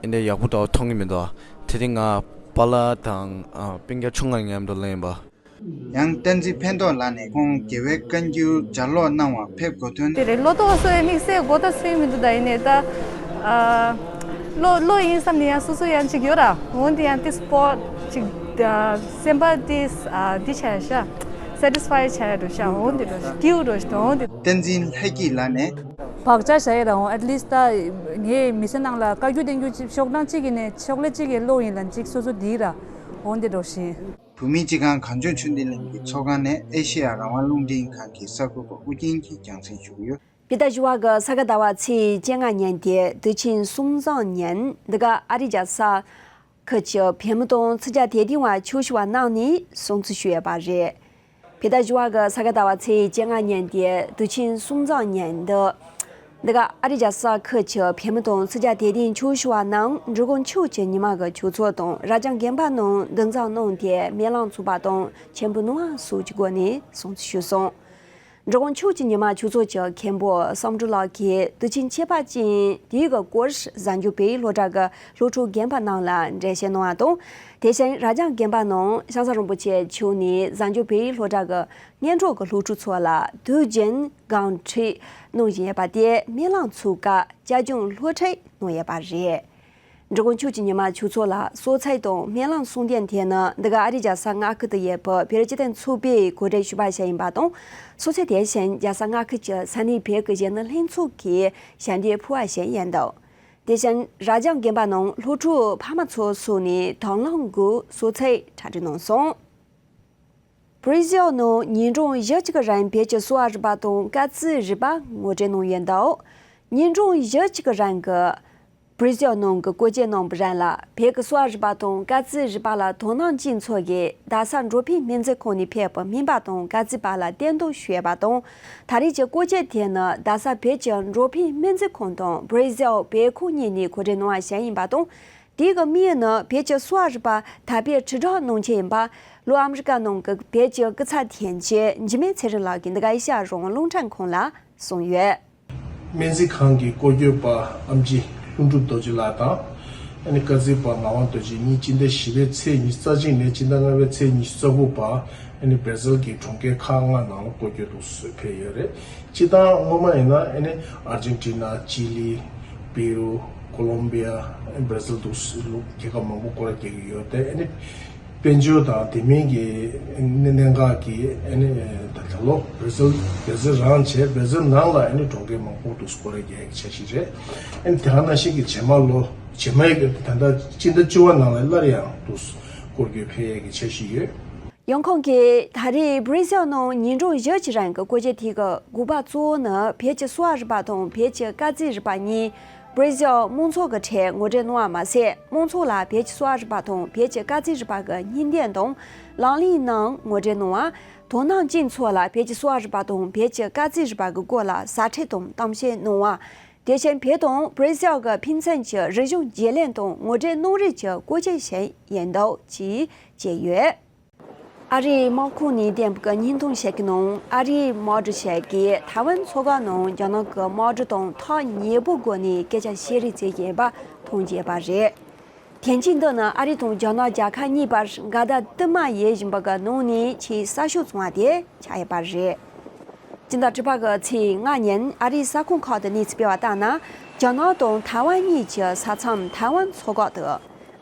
འདི་ཡག་པོ་འདྲ་བོ་མཐོང་གི་མི་འདུག་དེ་རིང་ང་པཱ་ལགས་དང་། ཨ། སྤུན་ཀྱག་ཆུང་ང་མཉམ་དུ་ལངས་པ། ཡང་བསྟན་འཛིན་ཕན་ཐོགས་ལགས་ནས་ཁོང་རྒྱལ་བའི་བཀའ་འགྱུར་ལྗགས་ཀློག་གནང་བར་ཕེབས་དགོས་དོན། དེ་རེད། ལོ་ཏོག་སོ་ཡི་དམིགས་བསལ་གོ་བརྡ་སུ་ཡང་མི་འདུག་ད་ཡིན་ནའི་ད། ཨ། ལོ་ལོ་ཡིན་བསམ་ནས་ཡང་སོ་སོ་ཡང་ཅིག་ཡོད་ར། འོན་ཏེ་ཡང་ཏིས་པོ་ཅིག་ཨ། སེམས་པ་ཏིས་ཨ། འདི་བྱ་ཡ་ཤ། སེ་ཊིས་ཕའི་བྱ་ཡ་འགྲོ་ཤ། འོན་ཏེ་འགྲོ་ཤ། སྐྱིད་འགྲོ་ཤ། འོན་ཏེ། བསྟན་འཛིན་ལྷ་སྐྱིད་ལགས་ནས། བག་ཆགས་བཞག་ཡ་ར། འོན་ཨེཊ་ལིསཊ་ད་ངའི་མི་ཚེ་ནང་ལ་བཀའ་བརྒྱུད་བསྟན་བརྒྱུད་ཕྱོགས་གྲངས་གཅིག་གི་ནས་ཕྱོགས་ལས་གཅིག་གི་ཀློག་ཡིན་ལ་གཅིག་སོ་སོ་འདི་ར། འོན་ཏེ་འགྲོ་ཤིང་། བོད་མིའི་སྤྱི་ཁང་གངས་ལྗོངས་ཆོས་ལྡན་གླིང་གི་ཚོགས་ཁང་ནས་ཨེ་ཤེ་ཡ་རང་དབང་རླུང་འཕྲིན་ཁང་གི་གསར་འགོད་པ་ཨུ་རྒྱན་གྱིས་རྒྱང་སྲིང་ཞུ་གི་ཡོད། བོད་ཟླ་བཞི་པ་གི་ས་ག་ཟླ་བ་ཚེས་བཅོ་ལྔ་ཉིན་ཏེ་དུས་ཆེན་གསུམ་བཟང་ཉིན་འདི་ག་ཨ་རི་རྒྱལ་ས་ཁུལ་གྱི་བོད་མི་དང་ཚོགས་བཅར་དད་ལྡན་བ་ཆོས་ཞུ་བ་རྣམས་ནས་སྲུང་བརྩི་ཞུས་ཡོད་པ་རེད། བོད་ཟླ་བཞི་པ་གི་ས་ག་ཟླ་བ་ཚེས་བཅོ་ལྔ་ཉིན་ཏེ་དུས་ཆེན་གསུམ་བཟང་ཉིན་འདི། འདི་ག་ཨ་རི་རྒྱལ་ས་ཁུལ་གྱི་བོད་མི་དང་ཚོགས་བཅར་དད་ལྡན་ཆོས་ཞུ་བ་རྣམས་འགྲོ་མགོན་ཆོས་ཀྱི་ཉི་མ་གི་ཆོས་ཚོགས་དང་རྭ་རྒྱང་དགོན་པ་ནང་འདུ་འཛོམས་གནང་སྟེ་སྨོན་ལམ་ཚོགས་པ་དང་མཆོད་འབུལ་གནང་བ་སོགས་ཀྱི་སྒོ་ནས་སྲུང་བརྩི་ཞུས་སོང་། འགྲོ་མགོན་ཆོས་ཀྱི་ཉི་མ་ཆོས་ཚོགས་ཀྱི་མཁན་པོ་བསམ་གྲུབ་ལགས་ཀྱིས་དུས་ཆེན་ཁྱད་པར་ཅན་དེའི་གི་སྐོར་གཟའ་མཇུག་བོད་ཡིག་སློབ་གྲྭ་གི་སློབ་ཕྲུག་རྒན་པ་རྣམས་ལ་འགྲེལ་བཤད་གནང་བ་དང་། དེ་བཞིན་རྭ་རྒྱང་དགོན་པ་ནང་ཞང་ས་རིན་པོ་ཆེ་མཆོག་ནས་གཟའ་མཇུག་བོད་ཡིག་སློབ་གྲྭ་གི་སྔོན་འགྲོ་གི་སློབ་ཕྲུག་ཚོ་ལ་དུས་རྒྱུན་སྒོམ་ཁྲིད་གནང་བཞིན་ཡོད་པ་དེ་སྨོན་ལམ་ཚོགས་སྐབས་བཅའ་སྒྲིག་སློབ་ཁྲིད་གནང་ཡོད་པ་རེད། འགྲོ་མགོན་ཆོས་ཀྱི་ཉི་མ་ཆོས་ཚོགས་ལ་གསོལ་ཚིགས་དང་སྨོན་ལམ་གསུང་འདོན་དེ་ནི་འདི་ག་ཨ་རིའི་རྒྱལ་ས་མངའ་ཁུལ་དུ་ཡོད་པའི་བོད་རིགས་སྤྱི་མཐུན་ཚོགས་པས་གོ་སྒྲིག་ཞུས་པ་ཞིག་ཡིན་པ་དང་། གསོལ་ཚིགས་དེ་བཞིན་རྒྱལ་ས་མངའ་ཁུལ་གྱི་ས་གནས་བོད་ཀྱི་གཞོན་ནུ་ལྷན་ཚོགས་ཀྱིས་ཞལ་འདེབས་ཕུལ་བ་ཞིག་ཡིན་འདུག་དེ་བཞིན་རྭ་རྒྱང་དགོན་པ་ནང་སློབ་ཕྲུག་ཕ་མ་ཚོ་ཚུགས་ནས་དང་བླངས་སྒོས་གསོལ་ཚིགས་གྲ་སྒྲིག་གནང་སོང་། བྷི་རི་ཟིལ་ནང་ཉིན་གྲངས་བཞི་གཅིག་གི་རིང་བོད་ཀྱི་གསོ་བ་རིག་པ་དང་སྐར་རྩིས་རིག་པ་ངོ་སྤྲོད་གནང་ཡོད་འདུག་ཉིན་གྲངས་བཞི་གཅིག་གི་རིང་གི་ སྦྲེལ་ཟེལ་ནང་གི་སྐོར་སྐྱོད་གནང་བའི་རིང་ལ། བོད་ཀྱི་གསོ་བ་རིག་པ་དང་དཀར་རྩི་རིག་པ་ལ་དོ་སྣང་ཅན་ཚོ་གིས་རྡ་ས་འགྲོ་ཕན་སྨན་རྩིས་ཁང་ནས་ཕེབས་པའི་སྨན་པ་དང་དཀར་རྩིས་པ་ལ་བསྟེན་གཏོང་ཞུས་པ་དང་། ད་རེས་ཀྱི་སྐོར་སྐྱོད་དེ་ནི་རྡ་ས་བོད་ཀྱི་འགྲོ་ཕན་སྨན་རྩིས་ཁང་དང་སྦྲེལ་ཟེལ་བོད་ཁང་གཉིས་ནས་གོ་སྒྲིག་གནང་བ་ཞིག་ཡིན་པ་དང་། དེའི་གི་དམིགས་ཡུལ་ནི་བོད་ཀྱི་གསོ་བ་རིག་པ་དར་སྤེལ་དྲིལ་བསྒྲགས་གནང་ཆེད་ཡིན་པ། ལྷོ་ཨ་མི་རི་ཀ་ནང་གི་བོད་ཀྱི་སྐུ་ཚབ་དོན་གཅོད་འཇིགས་མེད་ཚེ་རིང་ལགས་ཀྱིས་འདི་ག་ཨེ་ཤ་ཡ་རང་དབང་རླུང་འཕྲིན་ཁང་ལ་གསུངས་ཡོད། སྨན་རྩིས་ཁང་གི་སྐོར་སྐྱོད་པ་ཨེམ་ཆི་ལྷུན་གྲུབ་རྡོ་རྗེ་ལགས་དང་། ཨ་ནི་དཀར་རྩིས་པ་ངག་དབང་རྡོ་རྗེ་གཉིས་སྤྱི་ཟླ་བཞི་པའི་ཚེས་ཉི་ཤུ་རྩ་གཅིག་ནས་སྤྱི་ཟླ་ལྔ་པའི་ཚེས་ཉི་ཤུ་རྩ་དགུ་བར་ཨ་ནི་སྦྲེལ་ཟེལ་གྱི་གྲོང་ཁྱེར་ཁག་ལྔ་ནང་ལ་སྐོར་སྐྱོད་དུ་ཕེབས་ཡོད་རེད། སྤྱིར་བཏང་སྔོན་མ་ཡིན་ན་ཨ་ནི་ཨར་ཇེན་ཊི་ན། ཅི་ལི། པེ་རུ། ཀོ་ལོམ་བི་ཡ། སྦྲེལ་ཟེལ་དུ་ལུགས་རྒྱལ་ཁབ་མང་པོ་སྐོར་ར་རྒྱག་གི་ཡོད་དེ། ཨ་ནི་དཔལ་འབྱོར་དང་དེ་མིན་གྱི་གནད་འགག་གི་ཨ་ནི་ད་ལྟ་ལོ་སྦྲེལ་ཟེལ་སྦྲེལ་ཟེལ་རང་བྱས། སྦྲེལ་ཟེལ་ནང་ལ་ཨ་ནི་གྲོང་ཁྱེར་མང་པོ་དུ་སྐོར་ར་རྒྱག་གི་འཆར་གཞི་རེད། ཨ་ནི་དེ་ག་ནང་བཞིན་གྱི་རྗེས་མ་ལོ་རྗེས་མའི་གི་ད་ལྟ་སྤྱི་ཟླ་བཅུ་པ་ནང་ལ་སླར་ཡང་དུ་སྐོར་སྐྱོད་ཕེབས་ཡས་ཀྱི་འཆར་གཞི་ཡོད། ཡང་ཁོང་གིས་ད་རེས་སྦྲེལ་ཟེལ་ནང་ཉིན་གྲངས་བཞི་གི་རིང་གི་སྐོར་སྐྱོད་དེ་གི་དགོས་པ་གཙོ་བོ་ནི་བོད་ཀྱི་གསོ་བ་རིག་པ་དང་བོད་ཀྱི་དཀར་རྩི་རིག་པ་གཉིས་སྦྲེལ་ཟེལ་མང་ཚོགས་ཀྱི་གྲས་ངོ་སྤྲོད་གནང་བ་མ་ཟད། མང་ཚོགས་ལ་བོད་ཀྱི་གསོ་བ་རིག་པ་དང་བོད་ཀྱི་དཀར་རྩི་རིག་པ་གི་སྙིང་དོན་དང་ལག་ལེན་ནང་ངོ་སྤྲོད་གནང་བ། དོ་སྣང་ཅན་ཚོ་ལ་བོད་ཀྱི་གསོ་བ་རིག་པ་དང་བོད་ཀྱི་དཀར་རྩི་རིག་པ་གི་སྐོར་ལ་ཟ་ཁྲིད་དང་གཏམ་བཤད་གནང་བ། དེ་བཞིན་བོད་དང་སྦྲེལ་ཟེལ་གྱི་ཕན་ཚུན་གྱི་རིག་གཞུང་བརྗེ་ལེན་དང་ངོ་སྤྲོད་གནང་རེས་ཀྱི་སྐོར་སྐྱོད་ཞིག་ཡིན་འདུག་ཅེས་བརྗོད་ཡོད། ཨ་རིའི་དམག་ཁོངས་ནས་བསྟན་པའི་བརྙན་ཐུང་ཞིག་གི་ནང་ཨ་རིའི་དམག་གྲུ་ཞིག་གིས་ཐའེ་ཝན་མཚོ་འགག་ནང་རྒྱ་ནག་གི་དམག་གྲུ་དང་ཐག་ཉེ་པོའི་སྒོ་ནས་སྐད་ཆ་བཤད་རེས་བྱེད་ཀྱིན་པ་མཐོང་རྒྱུ་ཡོད་པ་རེད། དོན་རྐྱེན་འདི་ནི་ཨ་རི་དང་རྒྱ་ནག་རྒྱལ་ཁབ་གཉིས་བར་འགལ་ཟླ་དུ་མ་ཡོད་བཞིན་པ་གི་ནང་ནས་ཆེས་གསར་ཤོས་བྱུང་བ་དེ་ཆགས་ཡོད་པ་རེད། སྤྱི་ཟླ་དྲུག་པ་གི་ཚེས་ལྔ་ཉིན་ཨ་རིའི་གསར་ཁང་ཁག་ཏུ་གནས་ཚུལ་སྤེལ་བ་ལྟར་ན། རྒྱ་ནག་དང་ཐའེ་ཝན་གཉིས་ཀྱི་ས་མཚམས་ཐའེ་ཝན་མཚོ་འགག་ཏུ་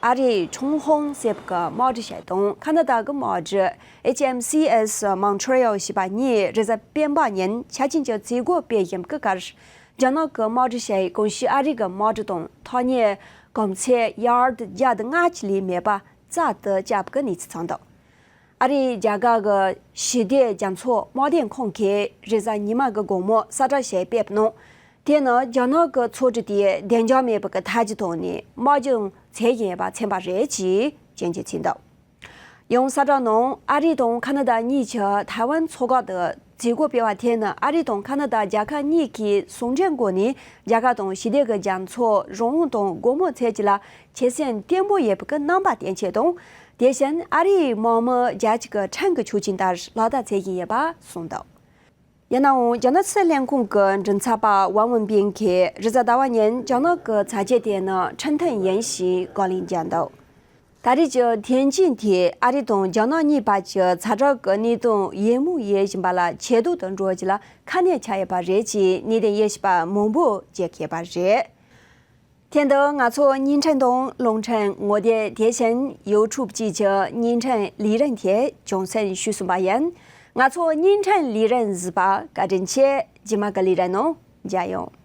ཨ་རིའི་ཁྲུང་ཧོང་ཟེར་བའི་དམག་གྲུ་ཞིག་དང་ཁ་ན་ཌ་གི་དམག་གྲུ་ཨེཆ་ཨེམ་སི་ཨེས་Montreal ཞེས་པ་གཉིས་རེས་གཟའ་སྤེན་པ་ཉིན་འཆར་ཅན་གྱི་མཛད་སྒོ་སྤེལ་བཞིན་པའི་སྐབས། རྒྱ་ནག་གི་དམག་གྲུ་ཞིག་གོམས་གཤིས་ཨ་རི་གི་དམག་གྲུ་དང་ཐག་ཉེ་གོམས་ཚད་ཡར་ཌི་བརྒྱ་དང་ལྔ་བཅུ་ལས་མེད་པ་རྩ་དུ་བཅག་པའི་གནས་ཚུལ་བྱུང་འདུག་ཨ་རིའི་རྒྱ་གར་གྱི་ཞི་བདེ་རྒྱ་མཚོ་དམག་དོན་ཁང་གིས་རེས་གཟའ་ཉི་མ་གི་དགོང་མོ་གསལ་བསྒྲགས་ཤིག་སྤེལ་བའི་ནང་། དེ་ནི་རྒྱ་ནག་གི་མཚོ་གྲུ་དེ་བདེ་འཇགས་མེད་པའི་གི་ཐལ་ཇུས་བཏོན་ནས་དམག་སྦྱོང་བྱེད་བཞིན་ཡོད་པ་མཚོན་པ་རེད་ཅེས་སྐྱོན་བརྗོད་བྱས་འདུག་ཡང་གསལ་བསྒྲགས་ནང་ཨ་རི་དང་ཁ་ན་ཌ་གཉིས་ཀྱིས་ཐའེ་ཝན་མཚོ་འགག་ཏུ་མཛད་སྒོ་སྤེལ་བ་དེ་ནི་ཨ་རི་དང་ཁ་ན་ཌ་རྒྱལ་ཁབ་གཉིས་ཀྱིས་ཟུང་འབྲེལ་སྒོ་ནས་རྒྱ་གར་དང་ཞི་བདེ་གི་རྒྱ་མཚོ་རང་དབང་དང་སྒོ་མོ་འབྱེད་རྒྱུ་ལ་ཆོད་སེམས་བརྟན་པོ་ཡོད་པའི་གི་རྣམ་པ་བསྟན་ཆེད་དང་། དེ་བཞིན་ཨ་རིའི་དམག་མི་རྒྱལ་སྤྱི་གི་ཁྲིམས་ཀྱི་ཆོག་མཆན་ལྟར་ལག་བསྟར་བྱེད་བཞིན་ཡོད་པ་གསུངས་འདུག་ཡིན་ནའང་རྒྱ་ནག་སྲིད་བློན་ཁང་གི་མགྲིན་ཚབ་པ་ཝང་ཝུན་པིན་གྱིས་རེས་གཟའ་ཟླ་བ་ཉིན་རྒྱ་ནག་གི་ཚ་གྱང་དེ་ནི་འཕྲོད་བསྟེན་ཡིན་ཞེས་བཀའ་ལན་བརྒྱབ་འདུག་ད་རེས་ཀྱི་དོན་རྐྱེན་དེས་ཨ་རི་དང་རྒྱ་ནག་གཉིས་བར་གྱི་ཚ་དྲོད་ཀྱི་གནད་དོན་ཡོལ་མོ་ཡོལ་བཞིན་པ་ལ་ཇེ་སྡུག་ཏུ་འགྲོ་རྒྱུ་ལ་ཁ་གནད་ཆགས་ཡོད་པ་རེད་ཅེས་གནད་དོན་དབྱེ་ཞིབ་པ་མང་པོས་བརྗོད་ཀྱི་ཡོད་པ་རེད། དེ་འདི་ང་ཚོ་བརྙན་འཕྲིན་དང་རླུང་འཕྲིན་ངོ་དེབ་དེ་བཞིན་ཡུ་ཊུབ་བཅས་ཀྱི་བརྙན་འཕྲིན་ལས་རིམ་དེ་རྒྱང་སྲིང་ཞུས་ཟིན་པ་ཡིན། ང་ཚོ་བརྙན་འཕྲིན་ལས་རིམ་གཟིགས་པ་བཀའ་དྲིན་ཆེ། རྗེས་མ་གི་ལས་རིམ་ནང་མཇལ་ཡོང་།